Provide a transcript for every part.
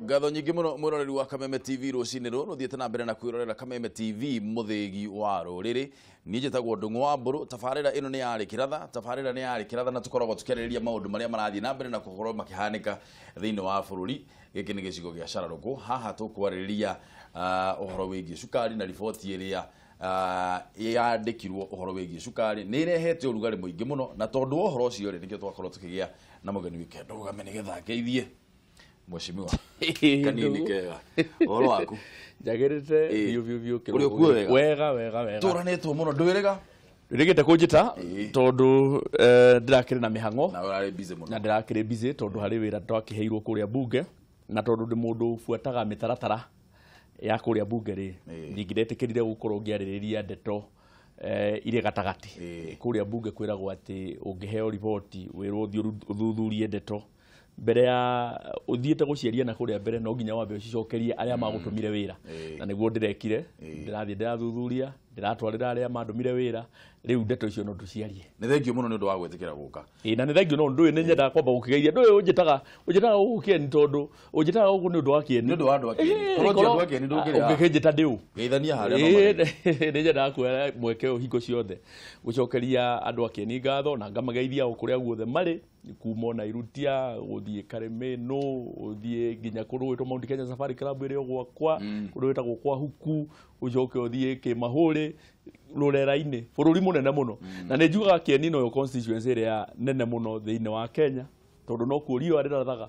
Ngatho nyingĩ mũno mwĩroreri wa Kameme TV rũcinĩ rũrũ thiĩte na mbere na kwĩrorera Kameme TV mũthĩgi wa rũrĩrĩ. Niĩ njĩtagwo Ndung'u wa Mbũrũ. Tabarĩra ĩno nĩ yarĩ kĩratha, tabarĩra nĩ yarĩ kĩratha, na tũkoragwo tũkĩarĩrĩria maũndũ marĩa marathiĩ na mbere na gũkorwo makĩhanĩka thĩinĩ wa bũrũri. Gĩkĩ nĩ gĩcigo gĩa Cararũkũ. Haha tũkwarĩrĩria ũhoro wĩgiĩ cukari na riboti ĩrĩa yandĩkirwo ũhoro wĩgiĩ cukari nĩ ĩrehete ũrugarĩ mũingĩ mũno, na tondũ wa ũhoro ũcio rĩ, nĩkĩo twakorwo tũkĩgĩa na mũgeni wike ndũgame nĩgetha ngeithie mheshimiwa kanini kega. Ũhoro waku? Njagĩrĩte biũ biũ biũ. Ũrĩ ũkuo wega? Wega wega wega. Tũranĩtwo mũno ndwĩrĩga. Ndwĩrĩgĩte kũnjĩta tondũ ndĩrakĩrĩ na mĩhang'o. Na ũrarĩ busy mũno. Na ndĩrakĩrĩ busy tondũ harĩ wĩra twakĩheirwo kũrĩa bunge, na tondũ ndĩ mũndũ ũbuataga mĩtaratara ya kũrĩa bunge rĩ, ndingĩretĩkĩrire gũkorwo ngĩarĩrĩria ndeto irĩ gatagatĩ. Kũrĩa bunge kwĩragwo atĩ ũngĩheo riboti wĩrwo ũthiĩ ũthuthurie ndeto mbere ya ũthiĩte gũciaria na kũrĩa mbere, no nginya wambe ũcicokerie arĩa magũtũmire wĩra. Na nĩguo ndĩrekire, ndĩrathiĩ ndĩrathuthuria, ndĩratwarĩra arĩa mandũmire wĩra, rĩu ndeto icio no tũciarie. Nĩ thengio mũno nĩ ũndũ wa gwĩtĩkĩra gũka. Ĩĩ, na nĩ thengio, no ndũĩ nĩ nyendaga kwamba gũkĩgeithia. Ndũĩ ũnjĩtaga gũkũ Kĩeni tondũ ũnjĩtaga gũkũ nĩ ũndũ wa Kĩeni. Nĩ ũndũ wa andũ a Kĩeni. Korwo ti andũ a Kĩeni ndũngĩrĩ haha. Ũngĩkĩnjĩta ndĩũ. Geithania harĩa no marĩ. Nĩ nyendaga kuoya mweke ũyũ hingo ciothe gũcokeria andũ a Kĩeni ngatho na ngamageithia o kũrĩa guothe marĩ, kuma ona Irutia gũthiĩ Karĩmĩnũ, ũthiĩ nginya kũndũ gwĩtwo Mount Kenya Safari Club ĩrĩa gwakwa, kũndũ gwĩtagwo kwa Huku, ũcoke ũthiĩ Kĩmahũrĩ, rũrera-inĩ, bũrũri mũnene mũno. Na nĩ njugaga Kĩeni noyo constituency ĩrĩa nene mũno thĩinĩ wa Kenya, tondũ no kuo riũa rĩrathaga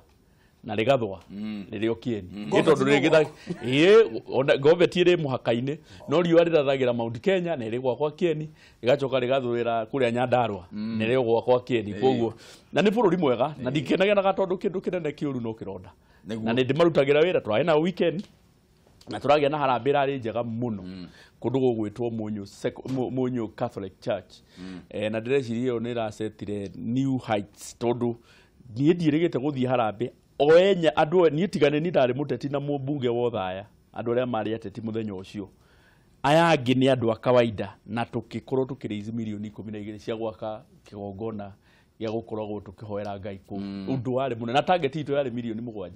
na rĩgathũa rĩrĩ o Kĩeni. Ĩ tondũ rĩgĩtha ĩ ona Ngobeti ĩrĩ mũhaka-inĩ, no riũa rĩrathagĩra Mount Kenya na ĩrĩ gwakwa Kĩeni, rĩgacoka rĩgathũĩra kũrĩa Nyandarua na ĩrĩ gwakwa Kĩeni. Koguo na nĩ bũrũri mwega na ndikenagenaga tondũ kĩndũ kĩnene kĩũru no kĩronda. Na nĩ ndĩmarutagĩra wĩra, tũrarĩ na weekend na tũragĩa na harambĩ ĩrarĩ njega mũno kũndũ gũgwĩtwo Mũnyũ Catholic Church. Na ndĩreciria ĩyo nĩ ĩracetire new heights tondũ niĩ ndiĩrĩgĩte gũthiĩ harambĩ o enya andũ. Niĩ tigane ni ndarĩ mũteti na mũmbunge wa Othaya, andũ arĩa marĩ ateti mũthenya ũcio, aya angĩ nĩ andũ a kawaida, na tũkĩkorwo tũkĩraise mirioni 12 cia gwaka kĩgongona gĩa gũkoragwo tũkĩhoera Ngai kũu. Ũndũ warĩ mũnene, na target itũ yarĩ mirioni 7.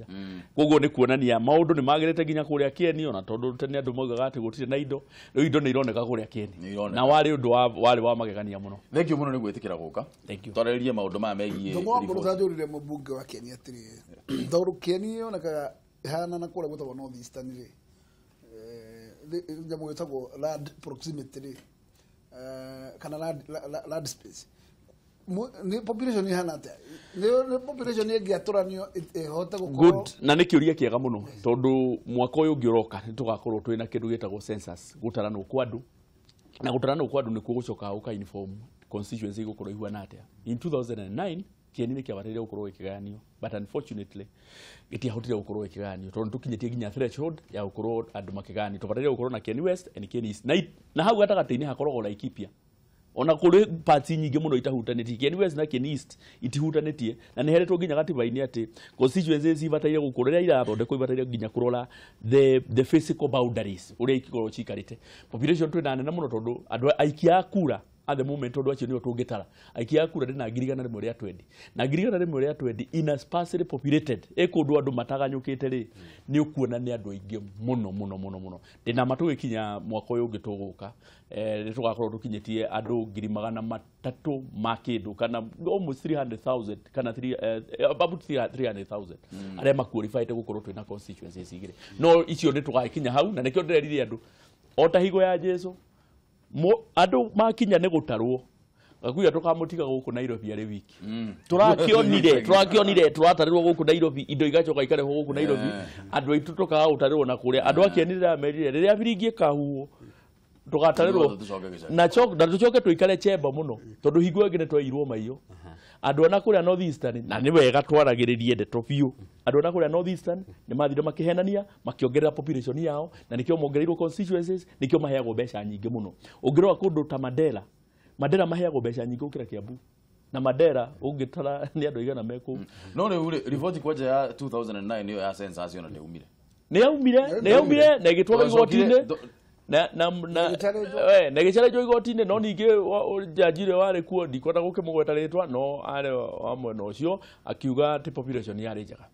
Koguo nĩ kuonania maũndũ nĩ magĩrĩte nginya kũrĩa Kĩeni, ona tondũ tene andũ maugaga atĩ gũtirĩ na indo, rĩu indo nĩ ironeka kũrĩa Kĩeni, na warĩ ũndũ warĩ wa magegania mũno. Thank you mũno nĩ gwĩtĩkĩra gũka. Thank you. Twarĩrĩrie maũndũ maya megiĩ Ndung'u wa Mbũrũ. Tanjũrire mũmbunge wa Kĩeni atĩrĩrĩ, tondũ Kĩeni yonekaga ĩhana na kũrĩa gwĩtagwo North Eastern rĩ, nyamũ ĩtagwo land proximity rĩ, kana land space, nĩ population ihana atĩa? Nĩ population ĩngĩatũranio ĩhote gũkorwo? Good, na nĩ kĩũria kĩega mũno, tondũ mwaka ũyũ ũngĩ ũroka nĩ tũgakorwo twĩna kĩndũ gĩtagwo census, gũtaranwo kwa andũ, na gũtaranwo kwa andũ nĩkuo gũcokaga gũka inform constituency igũkorwo ihuana atĩa. In 2009 Kĩeni nĩ kĩabataire gũkorwo gĩkĩgayanio, but unfortunately gĩtiahotire gũkorwo gĩkĩgayanio tondũ tũkinyĩtie nginya threshold ya gũkorwo andũ makĩgayanio. Tũbataire gũkorwo na Kĩeni West and Kĩeni East, na hau gatagatĩ-inĩ hakoragwo Laikipia. Ona kũrĩ parts nyingĩ mũno itahutanĩtie. Kĩeni West na Kĩeni East itihutanĩtie, na nĩ heretwo nginya gatiba-inĩ atĩ constituencies ibataire gũkorwo rĩrĩa irathondekwo ibataire nginya kũrora the physical boundaries ũrĩa ikorwo cikarĩte. Population twĩna nene mũno tondũ andũ aikia a kura at the moment, tondũ acio nĩo tũngĩtara, aikia a kura ndĩna 120,000, na 120,000 in a sparsely populated ĩ kũndũ andũ mataganyũkĩte rĩ, nĩ ũkuona nĩ andũ aingĩ mũno mũno mũno mũno. Ndĩna ma tũgĩkinya mwaka ũyũ ũngĩ tũgũka, nĩ tũgakorwo tũkinyĩtie andũ 300,000 ma kĩndũ, kana almost 300,000 kana three, about 300,000 arĩa maqualified gũkorwo twĩna constituencies igĩrĩ. No icio nĩ tũgakinya hau, na nĩkĩo ndĩrerire andũ o ta higo ya Jesu, andũ makinya nĩ gũtarwo gakuya tũkamũtiga gũkũ Nairobi arĩ wiki. Tũrakĩonire tũratarĩrwo gũkũ Nairobi, indo igacoka ikarehwo gũkũ Nairobi, andũ aitũ tũkaga gũtarĩrwo na kũrĩa. Andũ a Kĩeni ndĩramerire rĩrĩa biringi ĩkahuhwo tũgatarĩrwo na tũcoke tũikare chemba mũno, tondũ hingo ĩngĩ nĩ twairwo maiyo andũ ana kũrĩa North Eastern. Na nĩ wega twaragĩrĩrie ndeto biũ. Andũ ana kũrĩa North Eastern nĩ mathire makĩhenania makĩongerera population yao, na nĩkĩo mongereirwo constituencies, nĩkĩo maheagwo mbeca nyingĩ mũno. Ũngĩrora kũndũ ta Mandera, Mandera maheagwo mbeca nyingĩ gũkĩra Kiambu, na Mandera ũngĩtara nĩ andũ aigana me kũu. No rĩu rĩ, riboti kwanja ya 2009 nĩyo ya census yona ndĩumire? Nĩ yaumire na ĩgĩtwarwo igoti-inĩ na ĩgĩcarĩnjwo igoti-inĩ. No ningĩ jaji ũrĩa warĩ kuo, ndikwenda gũkĩmũgweta rĩtwa, no arĩ wa mwena ũcio, akiuga atĩ population yarĩ njega.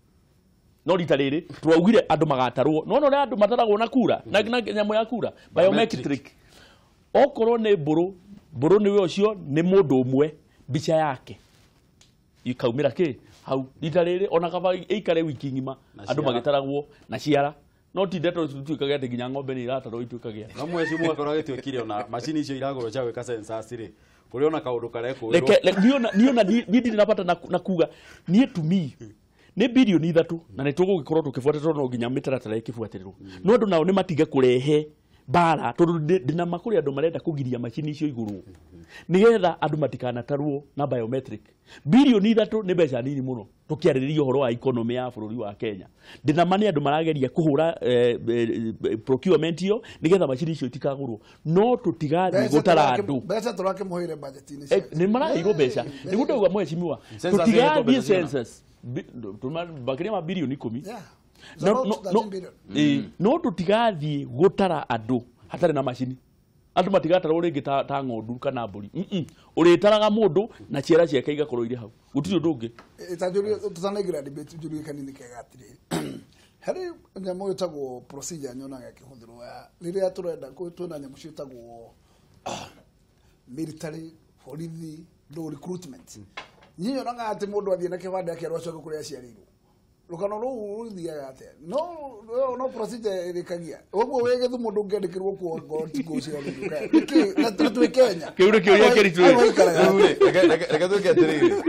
No rita rĩrĩ twaugire andũ magatarwo. No no andũ mataragwo na kura na nyamũ ya kura biometric. Okorwo nĩ mbũrũ, mbũrũ nĩwe ũcio nĩ mũndũ ũmwe mbica yake ikaumĩra kĩ hau. Rita rĩrĩ ona kaba ĩikare wiki ng'ima andũ magĩtaragwo na ciara. No ti ndeto tuĩkage atĩ nginya ng'ombe nĩ iratarwo ituĩkage. No mweci mwaka ũragĩtuĩkire ona macini icio iragũrwo cia gwĩka census rĩ, kũrĩ ona kaũndũ karekũĩrwo. Reke niĩ ndirĩ na bata na kuga niĩ to me nĩ bilioni 3 na nĩ tũgũgĩkorwo tũkĩbuatĩrĩrwo no nginya mĩtaratara ĩkĩbuatĩrĩrwo. No andũ nao nĩ matige kũrehe mbara tondũ ndĩna ma kũrĩ andũ marenda kũgiria macini icio igũrwo nĩgetha andũ matikanatarwo na biometric. Bilioni 3 nĩ mbeca nini mũno tũkĩarĩrĩria ũhoro wa economy ya bũrũri wa Kenya. Ndĩna ma nĩ andũ marageria kũhũra procurement ĩyo nĩgetha macini icio itikagũrwo. No tũtigathiĩ gũtara andũ. Mbeca tũrakĩmũheire budget-inĩ ciake. Nĩ maraheirwo mbeca. Nĩguo ndauga mheshimiwa, tũtigathiĩ census makĩria ma bilioni 10. No tũtigathiĩ gũtara andũ hatarĩ na macini. Andũ matigatarwo rĩngĩ ta ng'ondu kana mbũri. Ũrĩtaraga mũndũ na ciara ciake igakorwo irĩ hau. Gũtirĩ ũndũ ũngĩ. Tũtanaingĩra debate njũrie kanini kega atĩrĩrĩ. Harĩ nyamũ ĩtagwo procedure nyonaga ĩkĩhũthĩrwo ya rĩrĩa tũrenda twĩna nyamũ ciĩtagwo military, borithi, no recruitment. Niĩ nyonaga atĩ mũndũ athiĩ na kĩbandĩ akerwo acoke kũrĩa aciarĩirwo. Rũgano rũu rũthiaga atĩa? No procedure ĩrĩkagia. Ũguo wĩ Gĩthumo ndũngĩandĩkĩrwo kuo ngoti gũciarĩrwo. Nĩkĩ? Na twĩ Kenya. Kĩu nĩ kĩũria kĩritũ. Reke twĩke atĩrĩrĩ.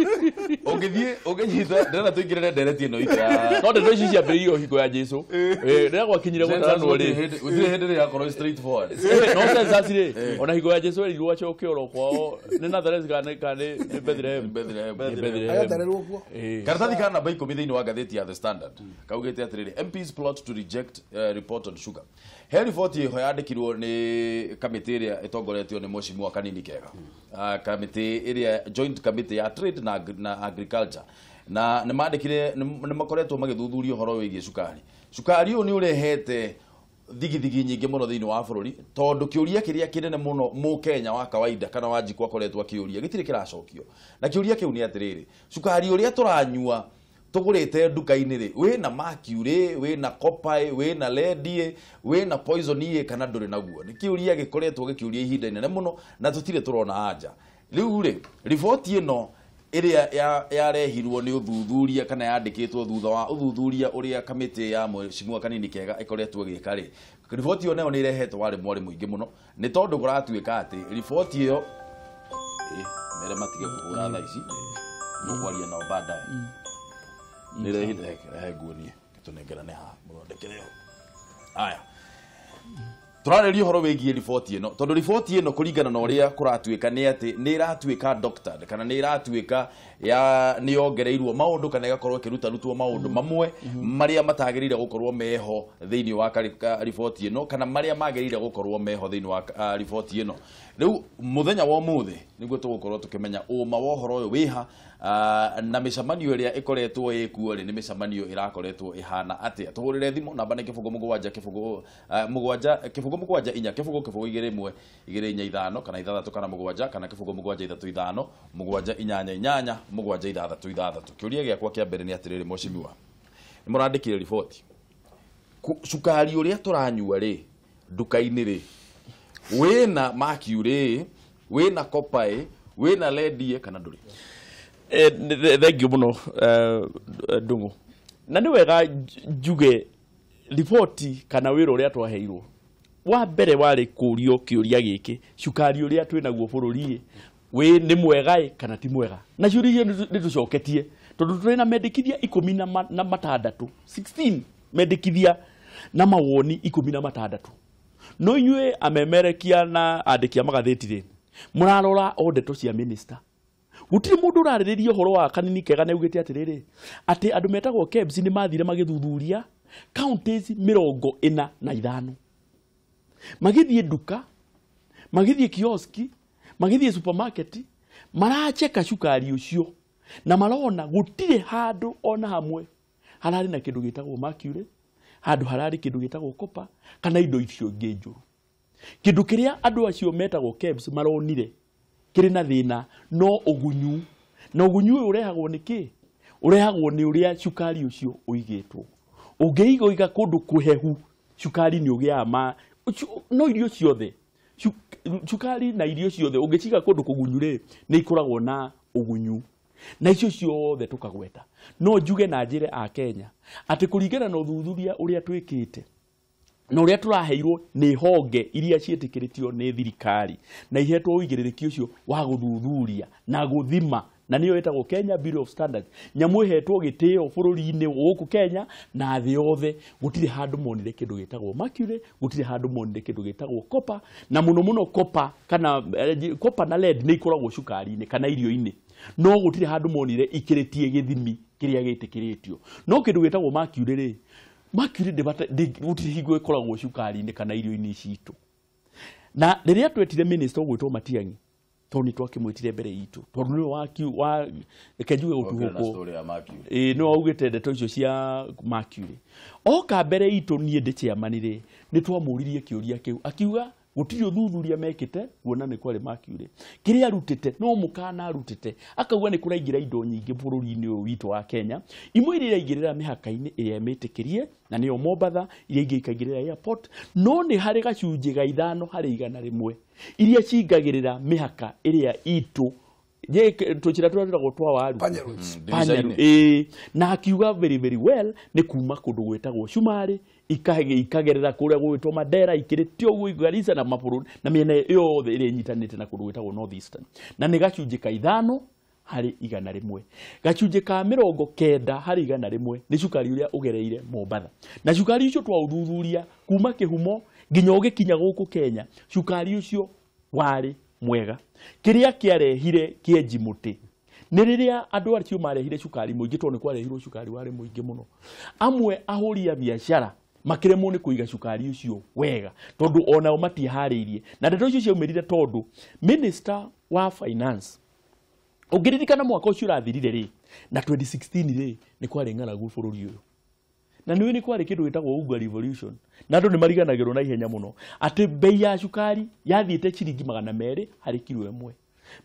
Ũngĩthiĩ ũngĩnyita ndĩrenda tũingĩrĩre ndereti ĩno itũ ya No ndeto ici ciambĩrĩirio hingo ya Jesũ. Rĩrĩa gwakinyire gũtaranwo rĩ. Gũtirĩ hĩndĩ rĩrakorwo straight forward. No census rĩ, ona hingo ya Jesũ erirwo acoke oro kwao nĩ Nazareth kana nĩ Bethlehem. Bethlehem. Agatarĩrwo kuo. Karatathi ka namba 10 thĩinĩ wa ngathĩti ya The Standard kaugĩte atĩrĩrĩ, MPs plot to reject report on sugar. He riboti ĩho yandĩkirwo nĩ kamĩtĩ ĩrĩa ĩtongoretio nĩ mheshimiwa Kanini Kega. Kamĩtĩ ĩrĩa joint committee ya trade na agriculture. Na nĩ mandĩkire nĩ makoretwo magĩthuthuria ũhoro wĩgiĩ cukari. Cukari ũyũ nĩ ũrehete thigithigi nyingĩ mũno thĩinĩ wa bũrũri tondũ kĩũria kĩrĩa kĩnene mũno mũkenya wa kawaida kana wa njikũ akoretwo akĩũria gĩtirĩ kĩracokio. Na kĩũria kĩu nĩ atĩrĩrĩ, cukari ũrĩa tũranyua tũgũrĩte nduka-inĩ rĩ, wĩna mercury, wĩna copper, wĩna lead, wĩna poison kana ndũrĩ naguo? Nĩ kĩũria gĩkoretwo gĩkĩũria ihinda inene mũno na tũtirĩ tũrona anja. Rĩu rĩ, riboti ĩno ĩrĩa yarehirwo nĩ ũthuthuria kana yandĩkĩtwo thutha wa ũthuthuria ũrĩa kamĩtĩ ya mheshimiwa Kanini Kega ĩkoretwo ĩgĩka rĩ, riboti ĩyo nayo nĩ ĩrehete warĩ mwarĩ mũingĩ mũno nĩ tondũ kũratuĩka atĩ riboti ĩyo mere matige kũhũra thaa ici mũkwaria nao baadaye. Nĩ rehe nguonie tũnengerane haha mũthondekere ho. Aya, tũrarĩria ũhoro wĩgiĩ riboti ĩno tondũ riboti ĩno kũringana na ũrĩa kũratuĩka nĩ atĩ nĩ ĩratuĩka doctored kana nĩ ĩratuĩka ya nĩ yongereirwo maũndũ kana ĩgakorwo ĩkĩrutarutwo maũndũ mamwe marĩa matagĩrĩire gũkorwo meho thĩinĩ wa riboti ĩno kana marĩa magĩrĩire gũkorwo meho thĩinĩ wa riboti ĩno. Rĩu mũthenya wa ũmũthĩ nĩguo tũgũkorwo tũkĩmenya ũma wa ũhoro ũyũ wĩha na mĩcemanio ĩrĩa ĩkoretwo ĩkuo rĩ nĩ mĩcemanio ĩrakoretwo ĩhana atĩa. Tũhũrĩre thimũ namba nĩ 0 7 0 7 0 7 4 0 0 2 1 2 4 5 kana 6 kana 7 kana 0 7 3 5 7 8 8 7 6 6. Kĩũria gĩakwa kĩa mbere nĩ atĩrĩrĩ mheshimiwa, nĩ mũrandĩkire riboti cukari ũrĩa tũranyua rĩ nduka-inĩ rĩ wĩna mercury, wĩna copper, wĩna lead kana ndũrĩ? Thank you mũno Ndung'u. Na nĩ wega njuge riboti kana wĩra ũrĩa twaheirwo wa mbere warĩ kũrio kĩũria gĩkĩ, cukari ũrĩa twĩnaguo bũrũri wĩ nĩ mwega kana ti mwega? Na ciũria icio nĩ tũcoketie tondũ twĩna mendekithia 16 16 mendekithia na mawoni 16. No inyuĩ amemerekia na andĩki a magathĩti rĩ, mũrarora o ndeto cia minister. Gũtirĩ mũndũ ũrarĩrĩria ũhoro wa Kanini Kega na augĩte atĩrĩrĩ, atĩ andũ metagwo KEBS nĩ mathire magĩthuthuria counties 45, magĩthiĩ nduka, magĩthiĩ kioski, magĩthiĩ supermarket, maracheka cukari ũcio na marona gũtirĩ handũ ona hamwe hararĩ na kĩndũ gĩtagwo mercury, handũ hararĩ kĩndũ gĩtagwo copper kana indo icio ingĩ njũru. Kĩndũ kĩrĩa andũ acio metagwo KEBS maronire kĩrĩ na thĩna no ũgunyu, na ũgunyu ũyũ ũrehagwo nĩ kĩ? Ũrehagwo nĩ ũrĩa cukari ũcio ũigĩtwo. Ũngĩiga kũndũ kũhehu cukari nĩ ũgĩaga ma no irio ciothe cukari na irio ciothe ũngĩciga kũndũ kũgunyu rĩ nĩ ikoragwo na ũgunyu na icio ciothe tũkagweta. No njuge na njĩre a Kenya atĩ kũringana na ũthuthuria ũrĩa twĩkĩte na ũrĩa tũraheirwo nĩ honge iria ciĩtĩkĩrĩtio nĩ thirikari na ihetwo ũigĩrĩrĩki ũcio wa gũthuthuria na gũthima, na nĩyo ĩtagwo Kenya Bureau of Standards, nyamũ ĩhetwo gĩtĩo bũrũri-inĩ gũkũ Kenya na thĩ yothe. Gũtirĩ handũ monire kĩndũ gĩtagwo mercury, gũtirĩ handũ monire kĩndũ gĩtagwo copper, na mũno mũno copper kana copper na lead nĩ ikoragwo cukari-inĩ kana irio-inĩ, no gũtirĩ handũ monire ikĩrĩtie gĩthimi kĩrĩa gĩtĩkĩrĩtio. No kĩndũ gĩtagwo mercury rĩ, mercury gũtirĩ hingo ĩkoragwo cukari-inĩ kana irio-inĩ citũ. Na rĩrĩa twetire minister ũgwĩtwo Matiang'i, tondũ nĩ twakĩmwĩtire mbere itũ, tondũ nĩwe wa reke njuge gũtuhũkwo, nĩwe waugĩte ndeto icio cia mercury. Oka mbere itũ niĩ ndĩ chairman rĩ, nĩ twamũririe kĩũria kĩu, akiuga gũtirĩ ũthuthuria mekĩte kuona nĩ kwarĩ mercury. Kĩrĩa arutĩte no mũkana arutĩte, akauga nĩ kũraingĩra indo nyingĩ bũrũri-inĩ ũyũ witũ wa Kenya, imwe iria iraingĩrĩra mĩhaka-inĩ ĩrĩa mĩtĩkĩrie na nĩyo Mombatha, iria ingĩ ikaingĩrĩra airport, no nĩ harĩ gacunjĩ ga 5 harĩ 100 iria cingagĩrĩra mĩhaka ĩrĩa itũ tũnjĩra tũrĩa twĩtagwo twa waru Panyaru, na akiuga very very well nĩ kuma kũndũ gwĩtagwo Cumarĩ ikagerera kũrĩa gwĩtwo Mandera ikĩrĩtio ũguo Garissa na mabũrũri na mĩena yothe ĩrĩa ĩnyitanĩte na kũndũ gwĩtagwo North Eastern, na nĩ gacunjĩ ka 5 harĩ 100. Gacunjĩ ka 90 harĩ 100 nĩ cukari ũrĩa ũgereire Mombatha, na cukari ũcio twaũthuthuria kuma kĩhumo nginya ũgĩkinya gũkũ Kenya, cukari ũcio warĩ mwega. Kĩrĩa kĩarehire kĩenji mũtĩ nĩ rĩrĩa andũ acio marehire cukari mũingĩ, tondũ nĩ kwarehirwo cukari warĩ mũingĩ mũno. Amwe ahũri a biacara makĩremwo nĩ kũiga cukari ũcio wega tondũ onao matiharĩirie, na ndeto icio ciaumĩrire tondũ minister wa finance ũngĩririkana mwaka ũcio ũrathirire rĩ, na 2016 rĩ, nĩ kwarĩ ng'aragu bũrũri ũyũ, na nĩ nĩ kwarĩ kĩndũ gĩtagwo Unga Revolution, na andũ nĩ mariganagĩrwo na ihenya mũno atĩ bei ya cukari yathiĩte ciringi 200 harĩ kiro ĩmwe,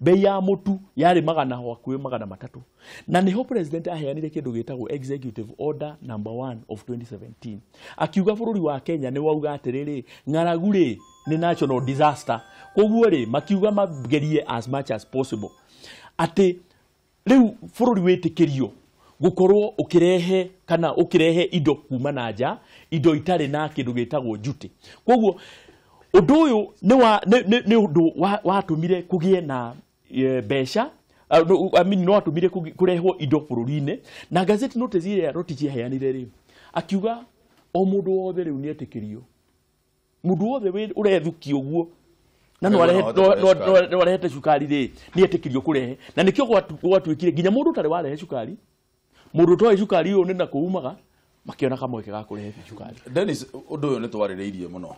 bei ya mũtu yarĩ 100 hakuhĩ 300, na nĩho president aheanire kĩndũ gĩtagwo executive order number 1 of 2017, akiuga bũrũri wa Kenya nĩ wauga atĩrĩrĩ, ng'aragu rĩ nĩ national disaster, koguo rĩ makiuga magerie as much as possible atĩ rĩu bũrũri wĩtĩkĩrio gukorwo ukirehe kana ukirehe indo kuma na nja, indo itarĩ na kĩndũ gĩtagwo duty. Koguo ũndũ ũyũ nĩ ũndũ watũmire kũgĩe na mbeca, I mean no watũmire kũrehwo indo bũrũri-inĩ. Na gazette notice ĩrĩa Rotich aheanire rĩ, akiuga o mũndũ wothe rĩu nĩ etĩkĩrio, mũndũ wothe ũrethukia ũguo na no arehete cukari rĩ, nĩ etĩkĩrio kũrehe. Na nĩkĩo gwatuĩkire nginya mũndũ ũtarĩ warehe cukari, mũndũ ũtoĩ cukari ũyũ nĩ na kũumaga, makĩona kamweke ga kũrehe cukari. Dennis, ũndũ ũyũ nĩ twarĩrĩirie mũno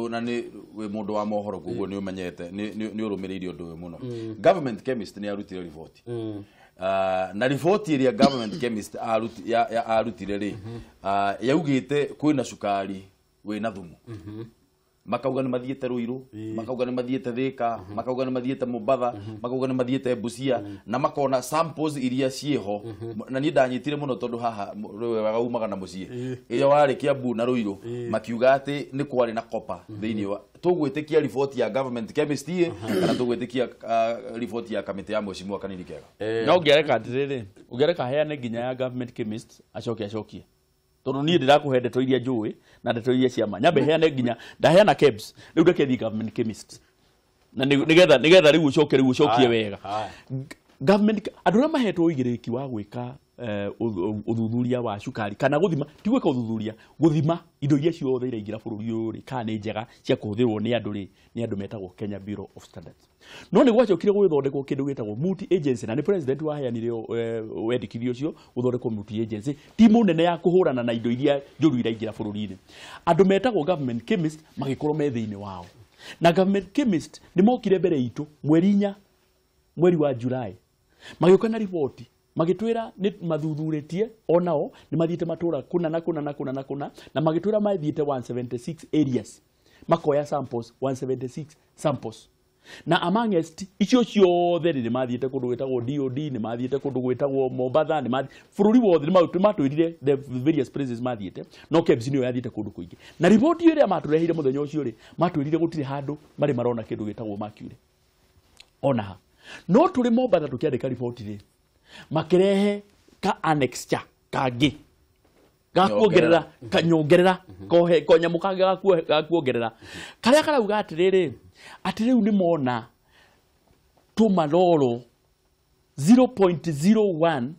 na nĩ wĩ mũndũ wa mohoro koguo nĩ ũmenyete, nĩ ũrũmĩrĩirie ũndũ ũyũ mũno. Government chemist nĩ arutire riboti, na riboti ĩrĩa government chemist arutire rĩ, yaugĩte kwĩna cukari wĩna thumu. Makauga nĩ mathiĩte Ruiru, makauga nĩ mathiĩte Thika, makauga nĩ mathiĩte Mombatha, makauga nĩ mathiĩte Busia, na makona samples iria ciĩho. Na niĩ ndanyitire mũno tondũ haha wega umaga na mũciĩ ĩyo warĩ Kiambu na Ruiru, makiuga atĩ nĩ kwarĩ na copper thĩinĩ wa. Tũgwĩtĩkia riboti ya government chemist kana tũgwĩtĩkia riboti ya kamĩtĩ ya mheshimiwa Kanini Kega? No ũngĩareka atĩrĩrĩ, ũngĩareka heane nginya ya government chemist acoke acokie, tondũ niĩ ndĩrakũhe ndeto iria njũĩ na ndeto iria cia ma. Nyambe heane nginya ndaheana KEBS, rĩu reke thiĩ government chemist, na nĩgetha rĩu ũcoke rĩu ũcokie wega. Government andũ arĩa mahetwo ũigĩrĩrĩki wa gwĩka ũthuthuria wa cukari kana gũthima, ti gwĩka ũthuthuria, gũthima indo iria ciothe iraingĩra bũrũri ũyũ rĩ, kana nĩ njega cia kũhũthĩrwo nĩ andũ rĩ, nĩ andũ metagwo Kenya Bureau of Standards. No nĩ gwacokire gũgĩthondekwo kĩndũ gĩtagwo multi agency, na nĩ president waheanire wendekithia ũcio gũthondekwo multi agency, timu nene ya kũhũrana na indo iria njũru iraingĩra bũrũri-inĩ. Andũ metagwo government chemist magĩkorwo me thĩinĩ wao, na government chemist nĩ mokire mbere itũ mweri 4 mweri wa July, magĩũka na riboti magĩtwĩra nĩ mathuthurĩtie onao nĩ mathiĩte matũra kũna na kũna na kũna na kũna, na magĩtwĩra mathiĩte 176 areas makoya samples 176 samples, Na amongst icio ciothe rĩ mathiĩte kũndũ gwĩtagwo DOD, nĩ mathiĩte kũndũ gwĩtagwo Mombatha, nĩ mathiĩ bũrũri wothe, nĩ matwĩrire the various places mathiĩte, no KEBS nĩyo yathiĩte kũndũ kũingĩ. Na riboti ĩrĩa matũreheire mũthenya ũcio rĩ, matwĩrire gũtirĩ handũ marĩ marona kĩndũ gĩtagwo mercury ona ha. No tũrĩ Mombatha tũkĩandĩka riboti rĩ, makĩrehe ka annexure kangĩ gakuongerera kanyongerera kohe konyamũ kangĩ gakuongerera karĩa karauga atĩrĩrĩ, atĩ rĩu nĩ mona tũmaroro 0.01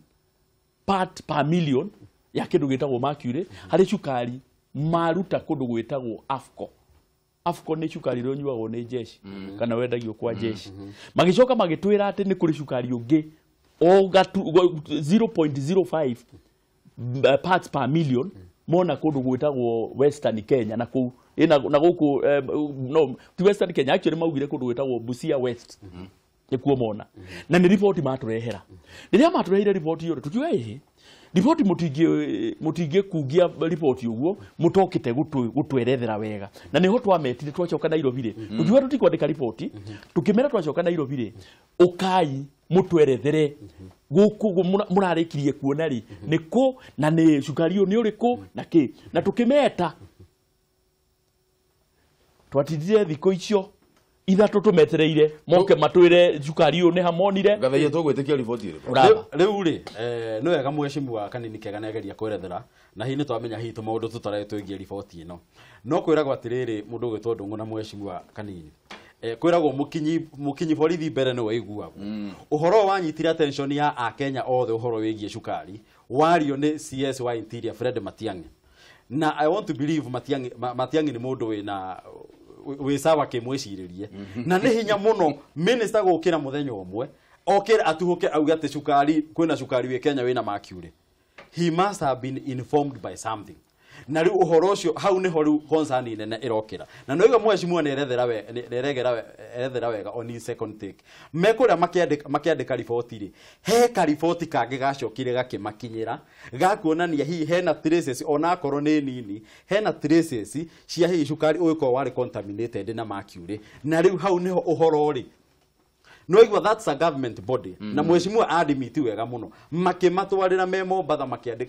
part per million ya kĩndũ gĩtagwo mercury harĩ cukari maruta kũndũ gwĩtagwo AFCO. AFCO nĩ cukari ũrĩa ũnyuagwo nĩ jeshi kana wendagio kwa jeshi. Magĩcoka magĩtwĩra atĩ nĩ kũrĩ cukari ũngĩ o 0.05 parts per million mona kũndũ gwĩtagwo Western Kenya na kũu na gũkũ no ti Western Kenya, actually maugire kũndũ gwĩtagwo Busia West nĩkuo mona. Na nĩ riboti matũrehera. Rĩrĩa matũreheire riboti ĩyo tukiuga ĩhĩ riboti mũtingĩkungia riboti ũguo mũtokĩte gũtwerethera wega. Na nĩho twametire twacoka Nairobi rĩ, tukiuga tũtikwandĩka riboti, tukĩmera twacoka Nairobi rĩ, ũkai mũtwerethere gũkũ mũrarĩkirie kuona rĩ nĩ kũ na nĩ cukari ũyũ nĩ ũrĩkũ na kĩ. Na tũkĩmeta twatindire thikũ icio ithatũ tũmetereire moke matwĩre cukari ũyũ nĩ hamonire. Gathaia tũgwĩtĩkia riboti ĩrĩkũ? Rĩu rĩ, nĩ wega mheshimiwa Kanini Kega nĩageria kwerethera, na hihi nĩ twamenya hihi tũmaũndũ tũtarĩ twĩgiĩ riboti ĩno. No kwĩragwo atĩrĩrĩ, mũndũ ũgwĩtwo Ndung'u na mheshimiwa Kanini, kwĩragwo mũkinyi borithi mbere nĩwe ũiguagwo. Ũhoro wanyitire attention ya Akenya othe ũhoro wĩgiĩ cukari wario nĩ CS wa Interior Fred Matiang'i. Na I want to believe Matiang'i nĩ mũndũ wĩna wĩ sawa kĩmwĩcirĩrie. Na nĩ hinya mũno minister gũkĩra mũthenya ũmwe okĩre atuhũke auge atĩ cukari kwĩna cukari wĩ Kenya wĩna mercury. He must have been informed by something. Na rĩu ũhoro ũcio hau nĩho rĩu concern nene ĩrokĩra. Na no iga mheshimiwa nĩ erethera wega on his second take. Mekũrĩa makĩandĩka riboti rĩ, he kariboti kangĩ gacokire gakĩmakinyĩra gakuonania hihi hena traces onakorwo nĩ nini, hena traces cia hihi cukari ũgĩkorwo warĩ contaminated na mercury. Na rĩu hau nĩho ũhoro rĩ, no igua that's a government body. Na mheshimiwa admit wega muno makimatwarira me Mombatha